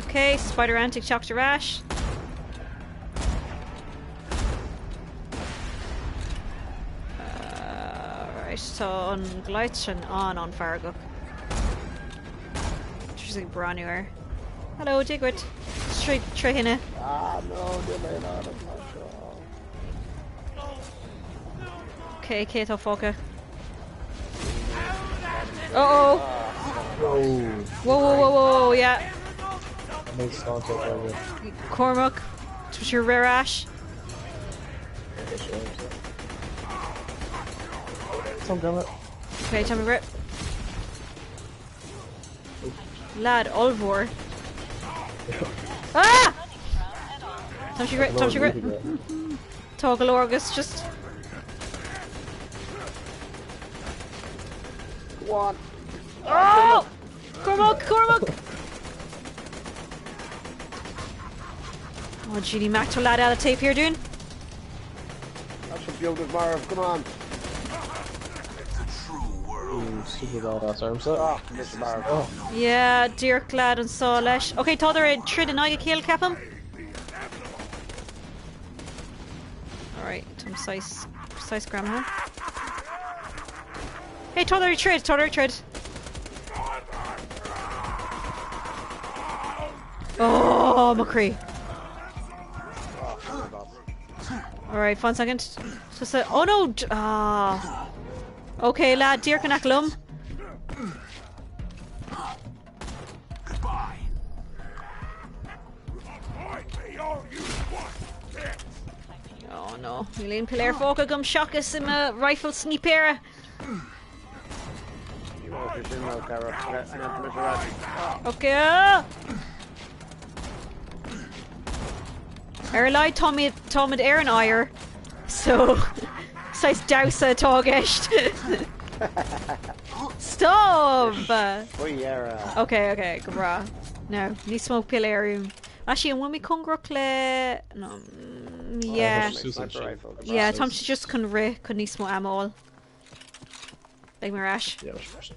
Okay, Spider Ant ag teacht ar ais. Right, tá an Goliath sin an-an-fheargach. Tá ag breathnú air. Hello, Dia duit. Trí thine. Ah, no, níl mé in ann an seo. Okay, cé atá fágtha? Uh oh! Whoa. Whoa, whoa, whoa, whoa, yeah. Makes contact over. Cormac, tá sé ar ais. Some grandma. Okay, tell me rip. Lad, ollmhór. Ah! Tá sé rith, tá sé rith. Tá go leor agus just. Go on. Oh! Cormac, Cormac! Oh, Judy Mac tá lad eile taobh thiar dínn. That's a beagnach marbh, come on. Ooh, super badass arm set. Ah, Mr. Marbh. Oh, Yeah, díreach lad anseo leis. Ok, tá ag troid in aghaidh a chéile ceapaim. Alright, Tom size size grandma. Hey, tá ag troid, tá ag troid. Oh, mo chroí. Oh, my God. Alright, one second. Just a, oh no! Ah. Okay, lad, díreach in aice liom. Goodbye. Oh no, níl aon piléar fágtha agam seachas i mo rifle snípéara. You want to sin Cara. Okay, I'm gonna miss Okay. ah! Ar a laghad táimid ar an oighear, so saghas damhsa atá i gceist. Stop! Faoi Okay, go breá. No, níos mó piléar uaim. Actually, an bhfuil mé cóngarach le no, yeah. Sniper rifle. Yeah, tá sé just chun rith chun níos mó ammo a fháil. Beidh mé ar ais. yeah, sure.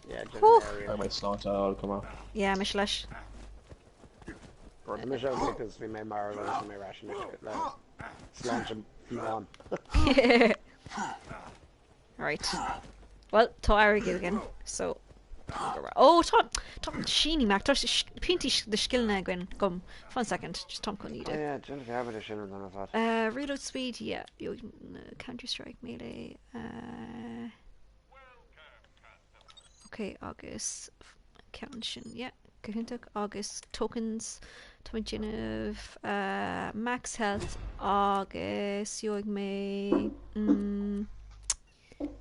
Yeah, Whew. I might slaughter I'll come out. Yeah, mis leis. Mis because bhí mé mar agus mé ration le sláinte fián. Right. Well, tá airgead again, so. Ó tá tá síní Mac tá pointí de scileanna againn gom. One second, just táim chun iad. Yeah, déanfaidh dearmad ar sin an ar fad. Reload speed, yeah, Counter Strike melee. Ok, agus ceann sin, yeah, go hiontach agus tokens tá mé ag déanamh max health agus gheobhaidh mé mm,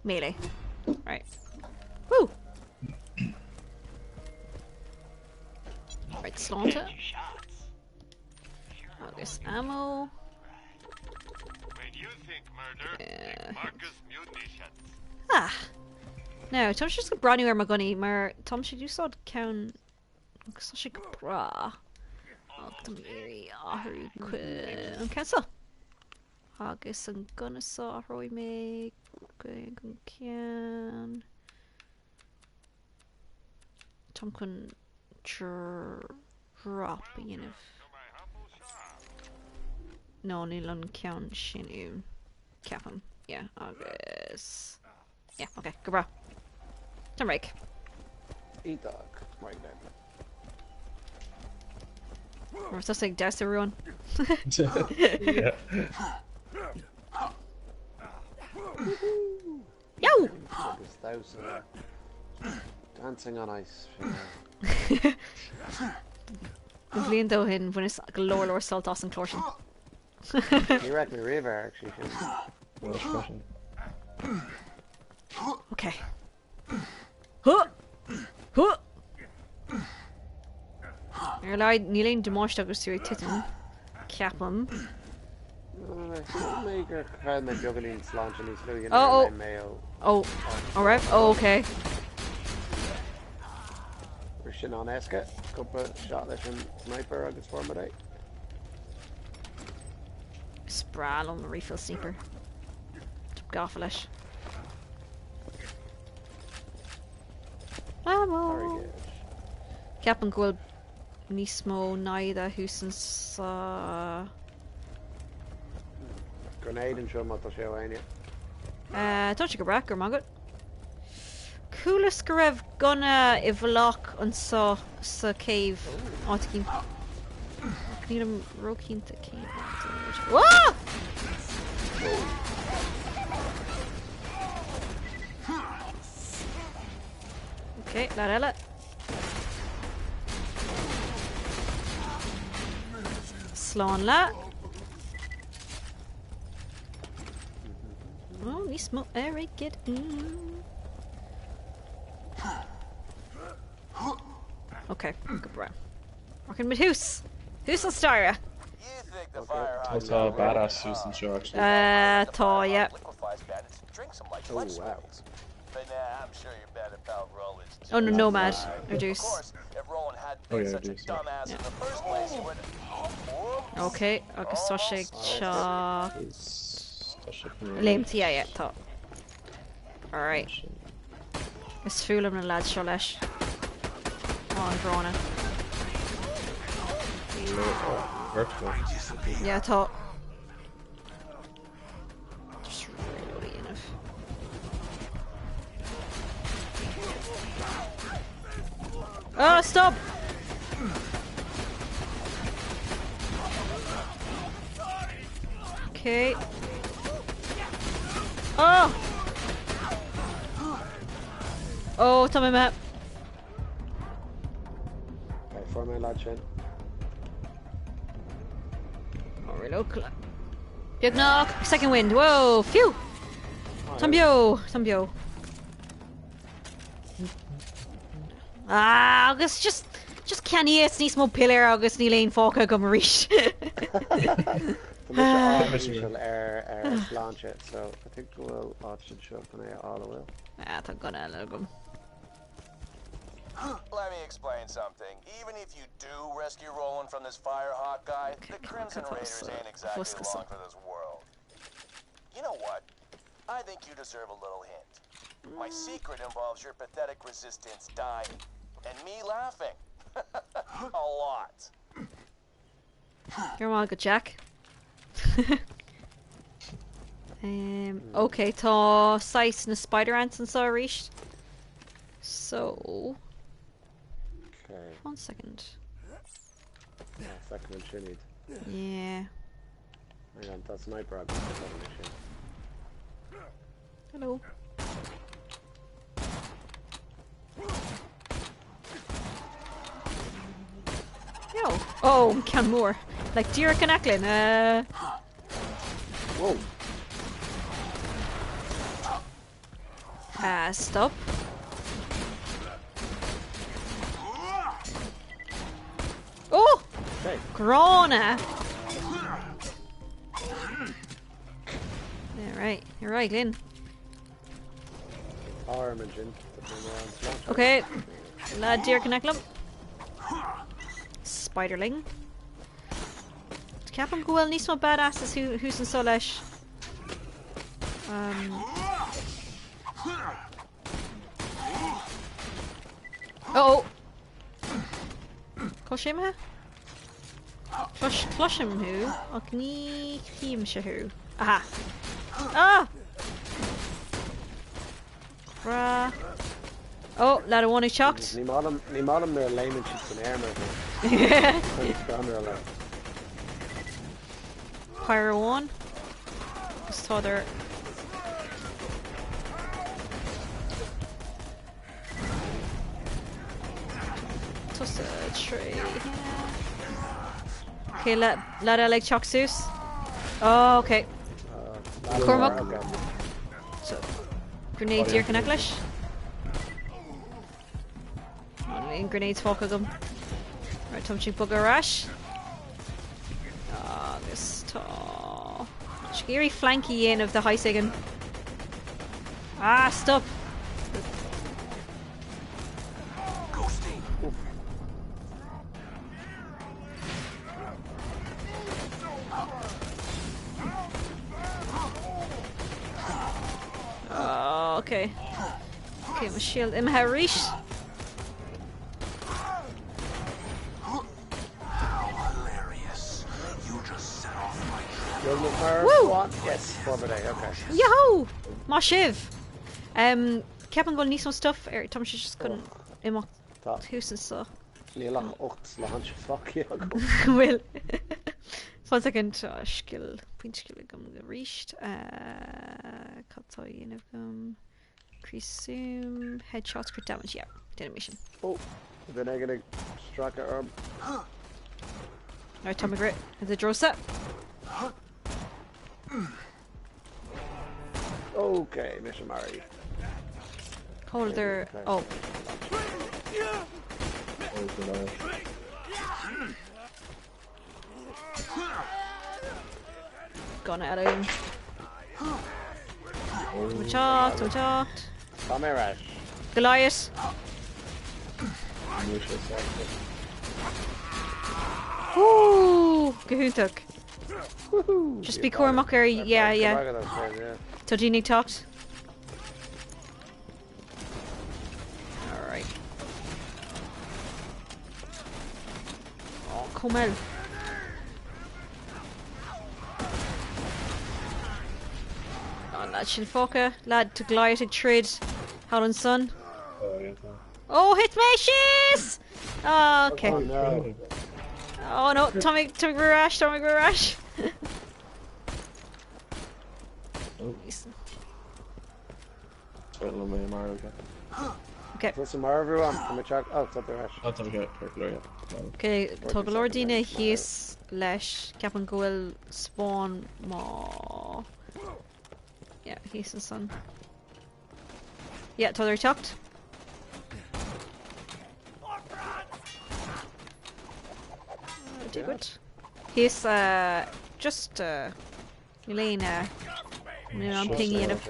melee. Right. Woo! Right, sláinte. Agus ammo. Ah! Now, tá just ag breathnú ar mo gunnaí mar táimse ag úsáid ceann agus tá sé go breá. Ach tá mé ag iarraidh athrú chuig an ceann seo. Agus an gunna seo athróidh mé chuig an ceann. Táim chun drop a dhéanamh. No, níl an ceann sin ann. Ceapaim. Yeah, agus... Yeah, ok, go breá. Táim réidh. Iontach. Right then. Mar tá ag damhsa rún. Yeah. Yow! Agus damhsa. Dancing on ice. Bhliain ó shin bhaineas go leor leor sult as an chlár sin. Ní raibh mé riamh air, actually. Welsh freisin. Ok. Huh! Huh! Ar a laghad níl aon damáiste agus tú ag titim, ceapaim. Shíl mé gur chaill mé beagáinín sláinte níos luaithe Oh, nuair a oh. léim mé ó Oh, an raibh? Oh, ok. Bhí sin an-éasca, cúpla shot leis an sniper agus fuair muid é. Is breá liom an refill sniper. Tá gafa leis. Ammo! Ceapaim go bhfuil níos mó naimhde thuas sa... Grenade anseo má tá sé ó éinne. Tá sé go breá, go raibh maith agat. Chualas go raibh gunna i bhfolach anseo sa cave áit éicint. Ach nílim róchinnte cén áit. Whoa! Ok, leaid eile. Slán leat. Ó, níos mó airgid. Ok, go breá. Rockin' with thuas. Thuas an staighre. Tá tá badass thuas anseo actually. Uh, tá, yeah. Oh wow. Oh no, Nomad ar dtús. Oh yeah, ar dtús. Yeah. Ok, agus tá sé ag teacht. Tá sé chun Léimt, yeah, yeah, tá. Alright. Is fuath liom na lads seo leis. Á, an bhróna. Vertical. Yeah, tá. Just reload a dhéanamh. Oh, stop! Okay. Oh! Oh, tá mé imithe. Okay, fuair mé an lad sin. Oh, reload. Beagnach! Second wind. Whoa! Phew! Táim beo! Táim beo. Ah, agus just just ceannaíos níos mó piléar agus níl aon fágtha agam arís. Tá mise an-íseal ar ar sláinte, so I think go bhfuil áit anseo chun é a fháil, an bhfuil? Ah, tá gunna eile agam. Let me explain something. Even if you do rescue Roland from this Firehawk guy, the Crimson Raiders ain't exactly long for this world. You know what? I think you deserve a little hint. My secret involves your pathetic resistance dying and me laughing. a lot. Go raibh maith agat Jack. um, ok, tá saghas na spider ants anseo arís. So Okay. One second. Second sin iad. Yeah. Hang on, tá sniper agam sin. Hello. Yo. Oh, ceann mór. Like díreach in aice linn. Uh... Whoa. Uh, stop. Oh! Okay. Gránna! Yeah, right. You're right, Lynn. Arm engine. Okay. Lad díreach in aice liom. Spiderling. Ceapaim go bhfuil níos mó badasses thuas anseo leis. Um. Oh! Cá bhfuil sé imithe? Cloisim thú ach ní chímse thú. Aha! Ah! Bra. Oh, lad amháin ag teacht. Ní maith liom ní maith liom nuair a léimeann siad san aer mar sin. Scanrúil é. Pyro amháin. Agus tádar. Tusa trí. Ok, lad eile ag teacht suas. Oh, ok. Cormac. So, grenade díreach in aice leis. Aon grenades fágtha agam. Right, táim ag bogadh ar ais. Agus tá... Ag iarraidh flank a dhéanamh de shaghas éigin. Ah, stop! Oh, okay. Okay, mo shield imithe arís. Woo! Yes, okay. Yahoo! Maith sibh! Um, ceapaim go bhfuil níos mó stuff ar tá sé just chun imeacht thuas anseo. Níl ach 8 sláinte fágtha agam. Bhfuil. One second, tá scil, pointe scil agam arís. Cad tá á dhéanamh agam? Increase zoom, headshots, crit damage, yeah, déanfaidh mé sin. Oh, duine éigin ag stracadh orm. Right, tá mé ag rith i do dtreo-sa. Ok, mise maraithe. Cá bhfuileadar, oh. Gunna eile agam. Tá mé ag teacht, tá mé ag teacht. Tá mé ar ais. Goliath. Níl sé sásta. Woo! Go hiontach. Just bí cúramach ar, yeah, yeah. Tá daoine ag teacht. Alright. Oh, chomh mall. An lad sin fágtha. Lad tá Goliath ag troid thall ansan. Oh, thit mé síos! Oh, okay. Oh no. Oh no, tá mé tá mé ar ais, tá mé ar ais. Okay. Tá mar everyone tá mé teacht oh tá ar ais. Oh, tá mé ceart Okay, tá go leor daoine thíos leis, ceapaim go bhfuil spawn má Yeah, thíos ansan. Yeah, tá ag teacht. Do good. Thíos uh, just uh, níl aon uh, níl an ping a dhéanamh.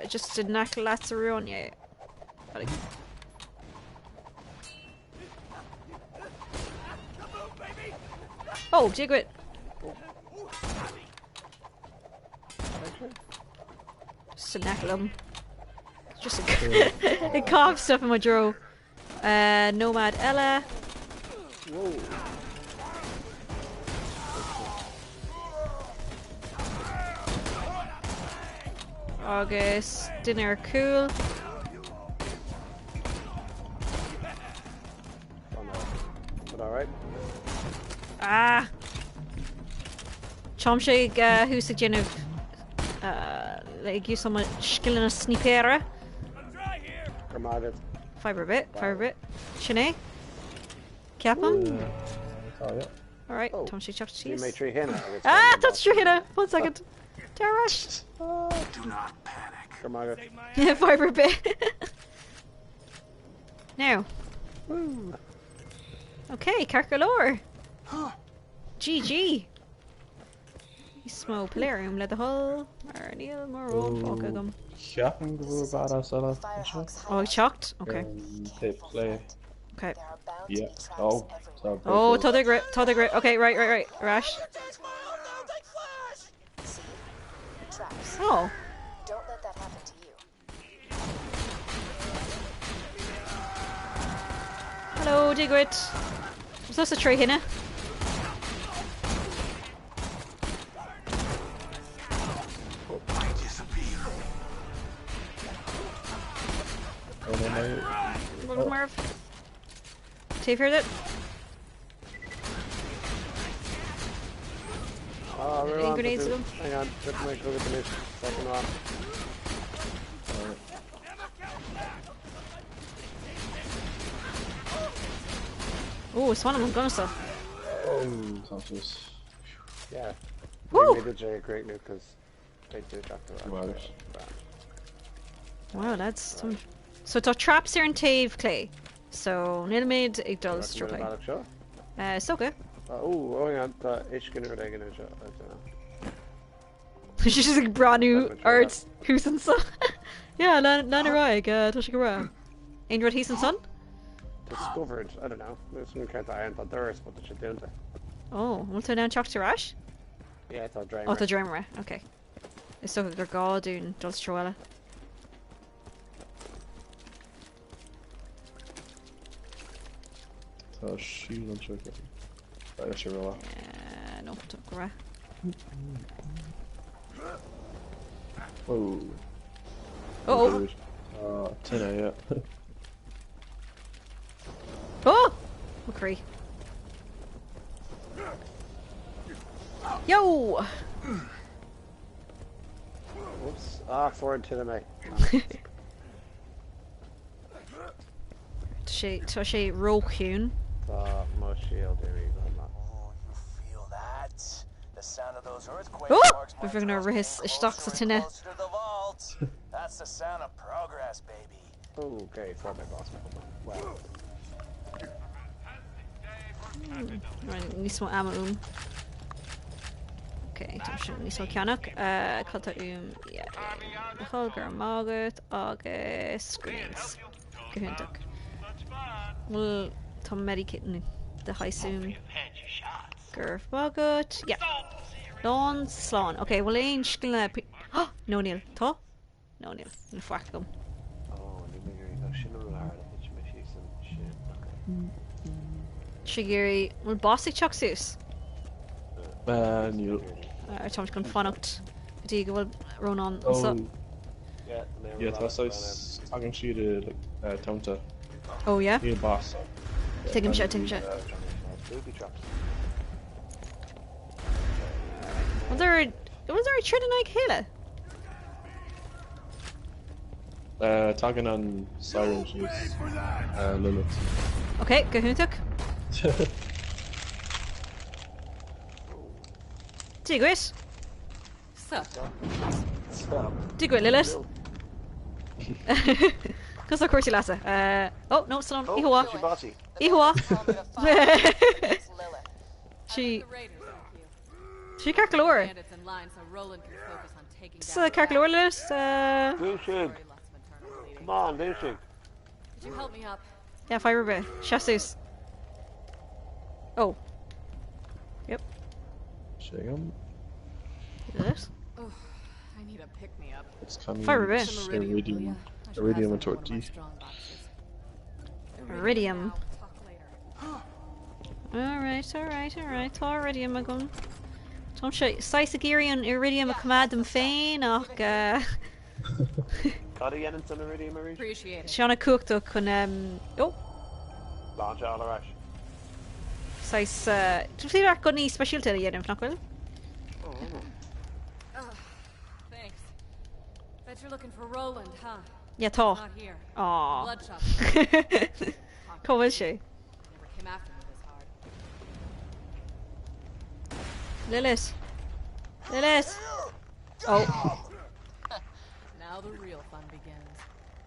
Just in aice leat a Ruan, yeah. Oh, Dia dhuit. Just in aice liom. Just ag caitheamh stuff i mo dtreo. Uh, Nomad eile. Agus duine ar cúl. Oh no. But alright. Ah! Táimse ag thuas ag déanamh ag úsáid mo scileanna snípéara. Go raibh maith agat. Fadhb ar bith, fadhb ar bith. Sin é. Ceapaim. Tá, yeah. Alright, táim sé teacht Bhí síos. mé trí thine agus Ah, tá trí thine! One second. Tar ar ais. Do not panic. Go raibh maith agat. Fadhb ar bith. Now. Okay, ceart go leor. GG. Níos mó piléar uaim le do thoil, mar níl mórán fágtha agam. Ceapaim go bhfuil badass eile anseo. Oh, ag teacht? Okay. Taobh clé. Okay. Yeah. Oh, tá Oh, tá ag rith, tá ag rith. Okay, right, right, right. Ar ais. Traps. Oh. Don't let that happen to you. Hello, Dia duit. Is this a trí thine? I disappear. Oh, no, no. Oh. Marv. Taobh thiar díot. Oh, Any we're on. grenades Hang agam? on, put my go get the new second one. Oh, is one of them gonna stuff. Oh, tá just. Yeah. Woo! We made a great new because they do Dr. Wow. Wow, that's some. So tá traps ar an taobh clé. So nílimid ag dul struggle. Seo? Is dócha. Oh, oh, hang on, tá uisce rud éigin anseo, I don't know. She's just ag breathnú ort thuas anso. Yeah, lean ar aghaidh, tá sé go breá. Aon rud thíos ansan? Discovered, I don't know. There's some kind of iron tá doras, but tá sé dúnta. Oh, an bhfuil tú in ann teacht ar ais? Yeah, tá dréimire. Oh, tá dréimire, ok. Is dócha gur gá dúinn dul sa treo eile. Tá siúl anseo ceapaim. Tá sé ró. No, tá go breá. Oh. Uh oh. Tine, yeah. Oh! McCree. Yo! Whoops. Ah, forward to the mé. Tá sé tá sé róchiúin. Tá mo shield éirí go maith. Feel that? The sound of those earthquakes Oh! marks my Bhí na rithis isteach sa tine. closer to the vault. That's the sound of progress, baby. Okay, for my boss. Wow. Right, níos mó ama uaim. Ok, tá sin níos mó ceannach. Cad tá uaim? Yeah. Go raibh maith agat agus grenades. Go hiontach. Bhfuil tá medikit de shaghas uaim. Go raibh maith agat. Yeah. Lán slán. Ok, bhfuil aon scileanna Oh! No níl. Tá? No níl. Níl faic agam. Oh, ní mé tá sin an leir a thit mé síos an sin. Okay. Sigéirí bhfuil boss ag teacht suas? Níl. Táim chun fanacht go dtí go bhfuil Rónán anseo. Yeah, Yeah, tá saghas tagann siad i like, tonnta. Oh yeah? Níl boss. Tuigim se, tuigim se. Booby traps. Was there was there a troid in aghaidh a chéile? Tagann an siren síos Lilith. Ok, go hiontach. Dia duit. Sup? Dia duit Lilith. Conas tá cúrsaí leatsa. Oh, no, san Oh, Ihua. tá sí bossy. Ihua. Sí. Sí ceart go leor. Bandits in line so Roland can focus on taking Is down ceart go leor Lilith. Dúisigh. Come on, dúisigh. Could you help me up? Yeah, fadhb ar bith. Seas suas. Oh. Yep. Séam. Lilith. Oh, I need a pick me up. It's coming. Fadhb ar bith. Some iridium, will Iridium. ya? I should Iridium pass that to and one of my torti. strong boxes. Iridium. Alright, alright, alright. Tá iridium agam. Tá sé saghas ag iarraidh an iridium a choimeád dom féin ach Cad a dhéanann san Iridium arís? Appreciate it. Sé an-chumhachtach chun um, oh! Launch a fháil ar ais. Saghas uh, Tá féidir leat gunnaí speisialta a dhéanamh, nach bhfuil? Oh, thanks. Bet you're looking for Roland, huh? Yeah, tá. He's not here. Aw. Bloodshot. Cá bhfuil sé? Never came after me this hard. Lilith. Lilith! Oh. Now the real fun begins.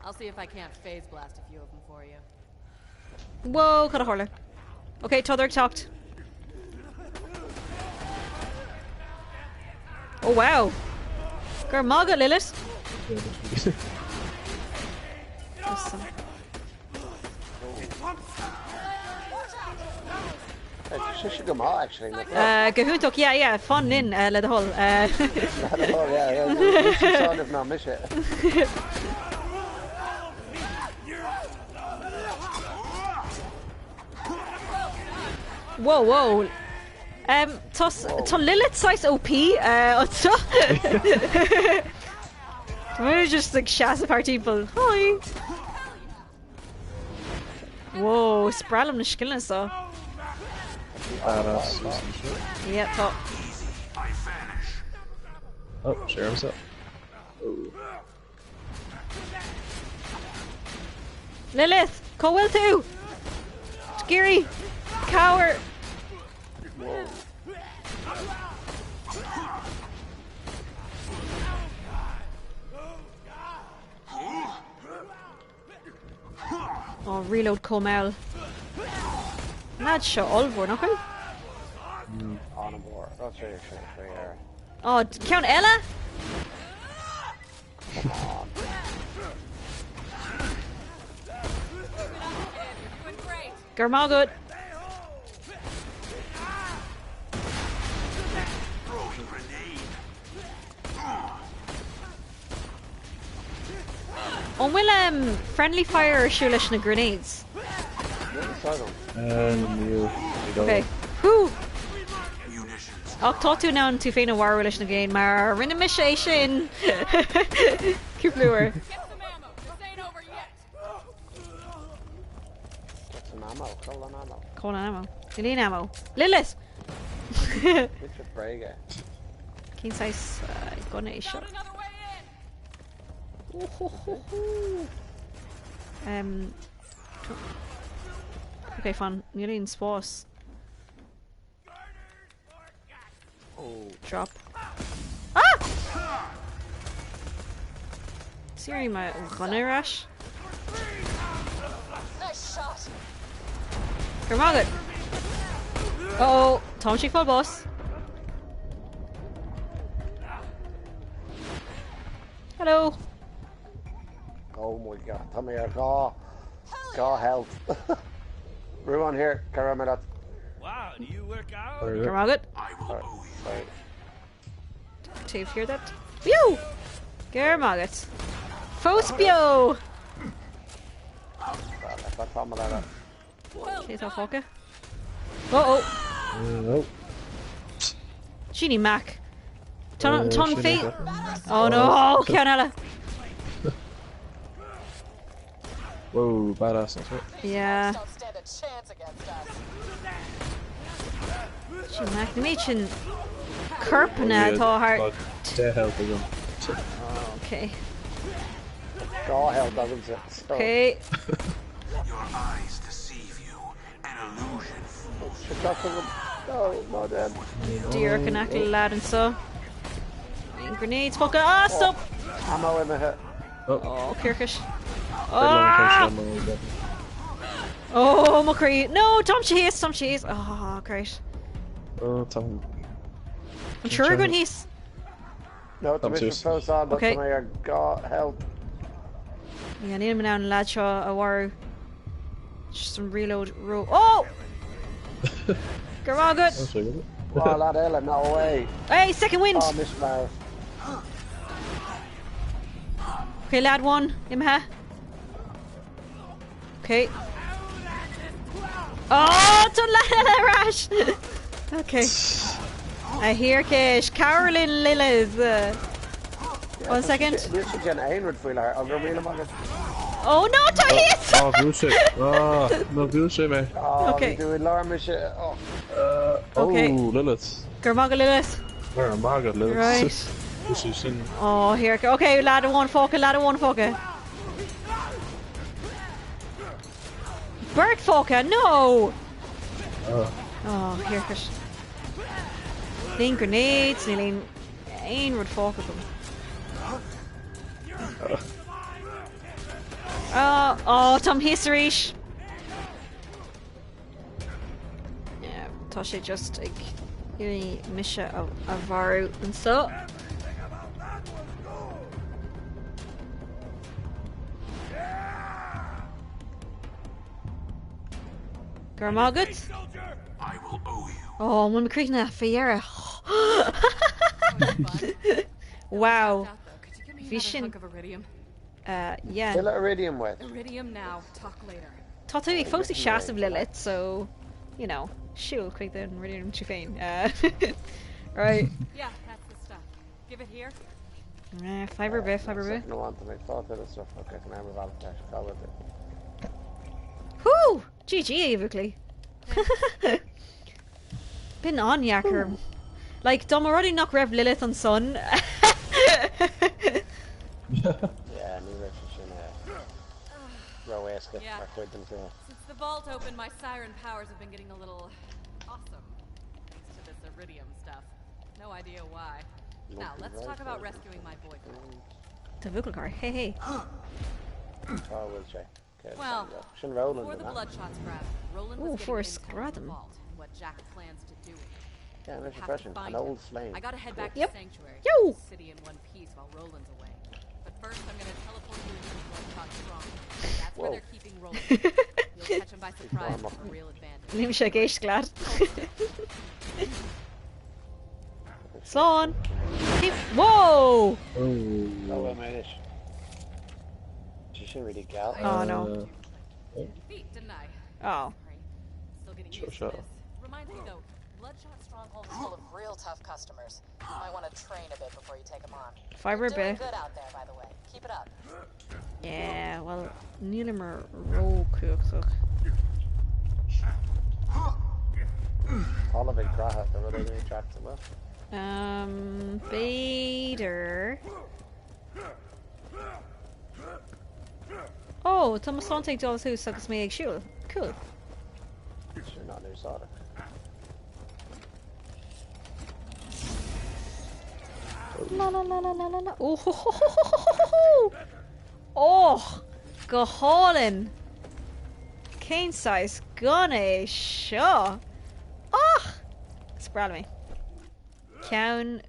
I'll see if I can't phase blast a few of them for you. Whoa, cad a tharla. Ok, tá ag teacht. Oh wow! Go raibh maith agat, Lilith! Tá sé go maith actually. nach Go hiontach, yeah, yeah, fan linn le do thoil. Le do thoil, yeah, yeah. Níl tú ná mise. Whoa, whoa. Um, tá, tá Lilith saghas OP anseo. Tá just like seasamh thart timpeall. Hi! Whoa, is breá liom na scileanna seo. Badass. Yeah, tá. Oh, share himself. Oh. Lilith, cá bhfuil tú? Geary, cabhair! Oh, reload chomh mall. Lad seo ollmhór, nach bhfuil? An-mhór. Oh, ceann eile? Come on. Go raibh maith agat. An bhfuil um, friendly fire ar siúl leis na grenades? Níl. Okay. Whew! Ach tá tú in ann tú féin a mharú leis na grenades mar rinne mise é sin cúpla uair. Get some ammo, call an ammo. Call an ammo. Níl aon ammo. Lilith! Mise bréige. Cén saghas gunna é seo? Um, ok, fan, níl aon spás. Oh. Drop. Ah! Siri mo ghunna ar ais. Nice shot. Go raibh maith agat. Uh oh, táim ag fáil bás. Hello. Oh my god, tá mé ar gá gá health. Ruan here, go raibh maith agat. Wow, do you work out? Go raibh maith agat. Sorry. Taobh thiar that. Beo! Go raibh maith agat. Fós beo! Cé atá fágtha? Oh oh! No. Jeannie Mac. Tá Oh, tá sin fé. é. Oh no, ceann eile. Whoa, badass. That's right. Yeah. Don't stand a chance against us. Jeannie Mac, na méid sin corpanna atá thart. Dead health agam. Okay. Gá health agamsa. So. Okay. Your eyes deceive you. An illusion fools No, not dead. Díreach in aice le lad anseo. Grenades, fuck ah, stop! Ammo imithe. Oh, Oh, Kirkish. ah! Ah! Oh, mo chroí. No, Tom thíos, Tom thíos. Oh, great. Oh, Tom. An triúr againn thíos. No, tá Tom mise thíos. fós ann, but Okay. tá mé ar gá health. Yeah, níl mé in ann an lad seo a mharú. Just some reload ro. Oh! Go raibh maith agat. Wow, lad eile, no way. Hey, second wind! Oh, mise marbh. Okay, lad one, imithe. Okay. Oh, tá lad eile ar ais! Okay. A Thiarcais, Carolyn Lilith. Yeah, One second. Níl sé ag déanamh aon rud faoi láthair, go raibh míle maith agat. Oh no, tá thíos! Á, bhuail sé. Á, no, bhuail sé mé. Á, Okay. bhí tú i lár mise. Ó. Okay. Oh, Lilith. Go raibh maith agat Lilith. Go raibh maith agat Lilith. Right. Bhuail sé sin. Oh, here. Okay, lad amháin fágtha, lad amháin fágtha. Beirt fágtha, no! Oh, here. Níl aon grenades, níl aon aon rud fágtha agam. Oh, oh, táim thíos arís. Yeah, tá sé just ag iarraidh mise a a mharú anseo. Go raibh maith agat. Oh, bhfuil mé críochnaithe faoi dheireadh. Wow. Bhí sin. Yeah. Tuilleadh Iridium uait. Iridium now, talk later. Tá tú ag fós ag seasamh Lilith, so, you know, siúil chuig an Iridium tú féin. Right. Yeah, that's the stuff. Give it here. Fadhb ar bith, fadhb ar bith. Second amháin, tá mé ag fáil tuilleadh stuff. Okay, tá mé ar mo bhealach leis. Cá bhfuil tú? Whoo! GG, a bhuachaillí. B'in an-dheacair. Like, dá mba rud é nach raibh Lilith ansan. Yeah, ní raibh sé sin ró-éasca Yeah. mar chuid den chluiche. Since the vault opened, my siren powers have been getting a little awesome. Thanks to this iridium stuff. No idea why. Now, let's talk about rescuing my boyfriend. Do bhuachaill car, hey hey. Cá bhfuil sé? Okay, Well, sin Roland before the an ea? Bloodshots grab, Roland Ooh, was getting for intel on the Scradam. vault and what Jack plans to do with it. Yeah, We mise have to freisin, an find him. old flame. I gotta head back to Yep. Sanctuary. Yo! the City in one piece while Roland's away. But first, I'm gonna teleport you into the Bloodshot Stronghold. That's where Whoa. they're keeping Roland. You'll catch him by surprise with a real advantage. Níl sé ag éisteacht leat. Slán! Whoa! Cá bhfuil mé anois? Sé sin really geal. Oh no. Feet, didn't I? Oh. Sorry. Still getting Sure, used to sure. this. Reminds me though, Bloodshot Stronghold is full of real tough customers. You might want to train a bit before you take them on. Fadhb ar You're doing bith. good out there, by the way. Keep it up. Yeah, well, nílim ró-chumhachtach. Talamh ag creathadh, tá rud éigin ag teacht amach. B'fhéidir. Oh, tá mo shláinte ag dul suas agus mé ag siúl. Cool. Sin an-úsáideach. La la la la la la la. Oh, ho, ho, ho, ho, ho, ho, ho. Oh, go hálainn. Cén saghas gun é seo? Och! Is breá liom é. Ceann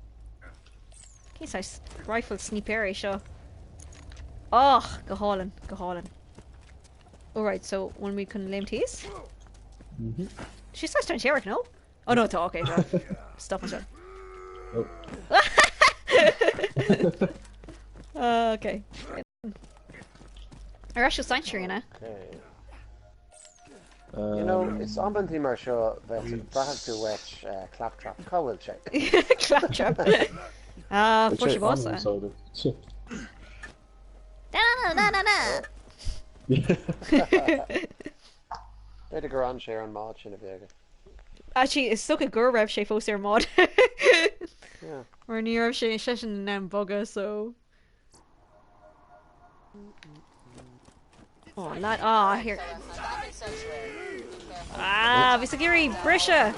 Cén saghas rifle sniper é seo? Och, go hálainn, go hálainn. Alright, so bhfuil muid chun léimt thíos? Mhm. She's saghas dainséarach, no? Oh no, tá, okay, tá. Stop anseo. Oh. Okay. Ar ais go Sanctuary, an ea? Okay. You know, is amantaí mar seo bheith braithfidh tú uait Claptrap. Cá bhfuil sé? Claptrap. Ah, fuair sé bás. Na na na na. B'fhéidir gur fhan sé ar an mbád sin a bhí aige. Actually, is dócha go raibh sé fós ar an mbád. Yeah. Mar ní raibh sé seisean in ann bogadh, so. Oh, lad, ah, here. Ah, bhí ag iarraidh briseadh.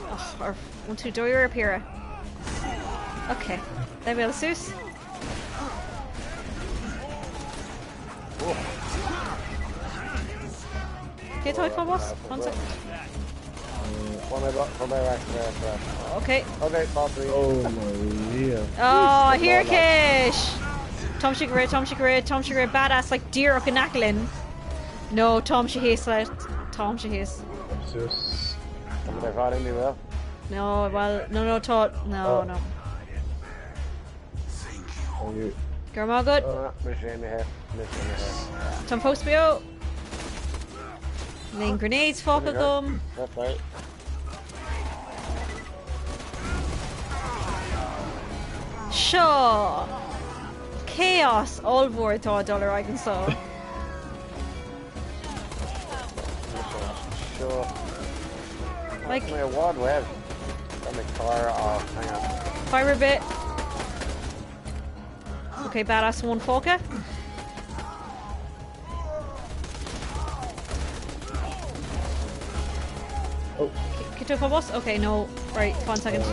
Oh, ar bhfuil tú dóigh ar píre. Ok, leibhéal suas. Cé atá ag fáil bás? One sec. Ok. Oh my Dhia. Oh, here Kish! Táimse ag rith, táimse ag rith, táimse ag rith, badass like díreach in aice linn. No, táimse thíos le, táimse thíos. Suas. No, well, no, no, tá, no, no. Go raibh maith agat. Táim fós beo. Níl aon grenades fágtha agam. Fair play. Seo chaos ollmhór atá ag dul ar aghaidh anseo. Seo. Like- Tá mé i bhfad uaibh. Tá mé car á hang on. Fire a bit. Ok, badass amháin fágtha. Oh. Cé tú fábos? Ok, no. Right, one second.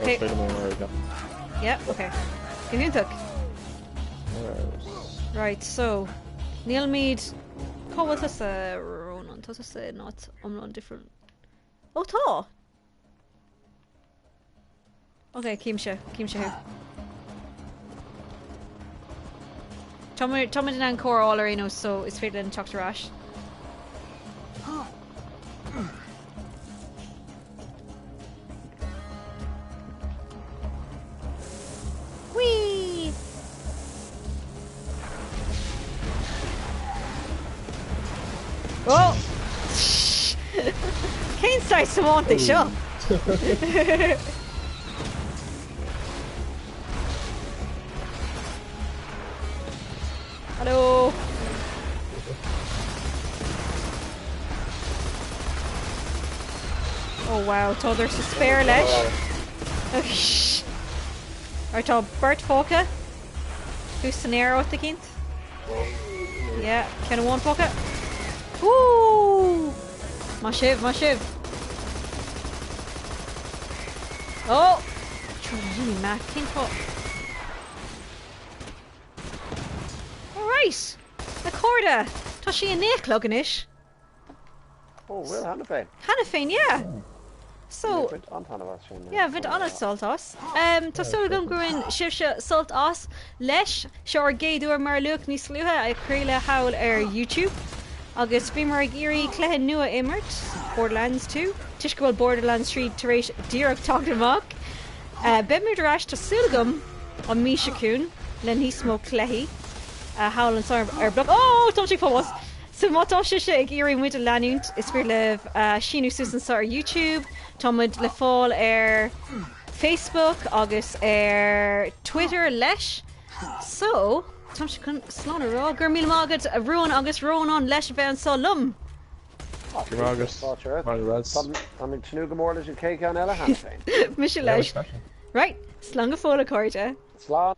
Okay. Okay. Yeah, okay. Go hiontach. Right, so nílimid Cá bhfuil tusa Rónán? Tá tusa in áit iomlán difriúil. Ó tá! Ok, címse, címse thú. Tá táimid in ann cóir a fháil ar aon nós so is féidir linn teacht ar ais. Whee! Oh! Cén saghas tiomáint é seo? Hello! Oh wow, tá siad sa spéir leis. Right, tá beirt fágtha. Thuas san aer áit eicínt. Yeah, ceann amháin fágtha. Woo! Maith sibh, maith sibh. Oh! Jimmy Mac, cén fáth? Alright! A chairde! Tá sé a 9 a chlog anois. Ó, bhfuil cheana féin? Cheana féin, yeah! So. Bhain an-taitneamh as sin. Yeah, bhain an-sult as. Tá súil agam gur bhain sibhse sult as leis. Seo ár gcéad uair mar a luadh níos luaithe ag craoladh thall ar YouTube. Agus bhíomar ag iarraidh cluiche nua a imirt, Borderlands 2, toisc go bhfuil Borderlands 3 tar éis díreach teacht amach. Beimid ar ais, tá súil agam, an mí seo chugainn le níos mó cluichí thall anseo ar Bloc. Ó! Tá sé fós! So má tá sibhse ag iarraidh muid a leanúint, is féidir libh síniú suas anseo ar YouTube, tá muid le fáil ar Facebook agus ar Twitter leis. So, táimse chun slán a rá. Go raibh míle maith agat a Ruán agus Rónán leis a bheith anseo liom! Go raibh maith agat. Maith agat. Táim ag tnúth go mór leis an chéad cheann eile cheana féin. Mise leis. Right, slán go fóill a chairde. Slán!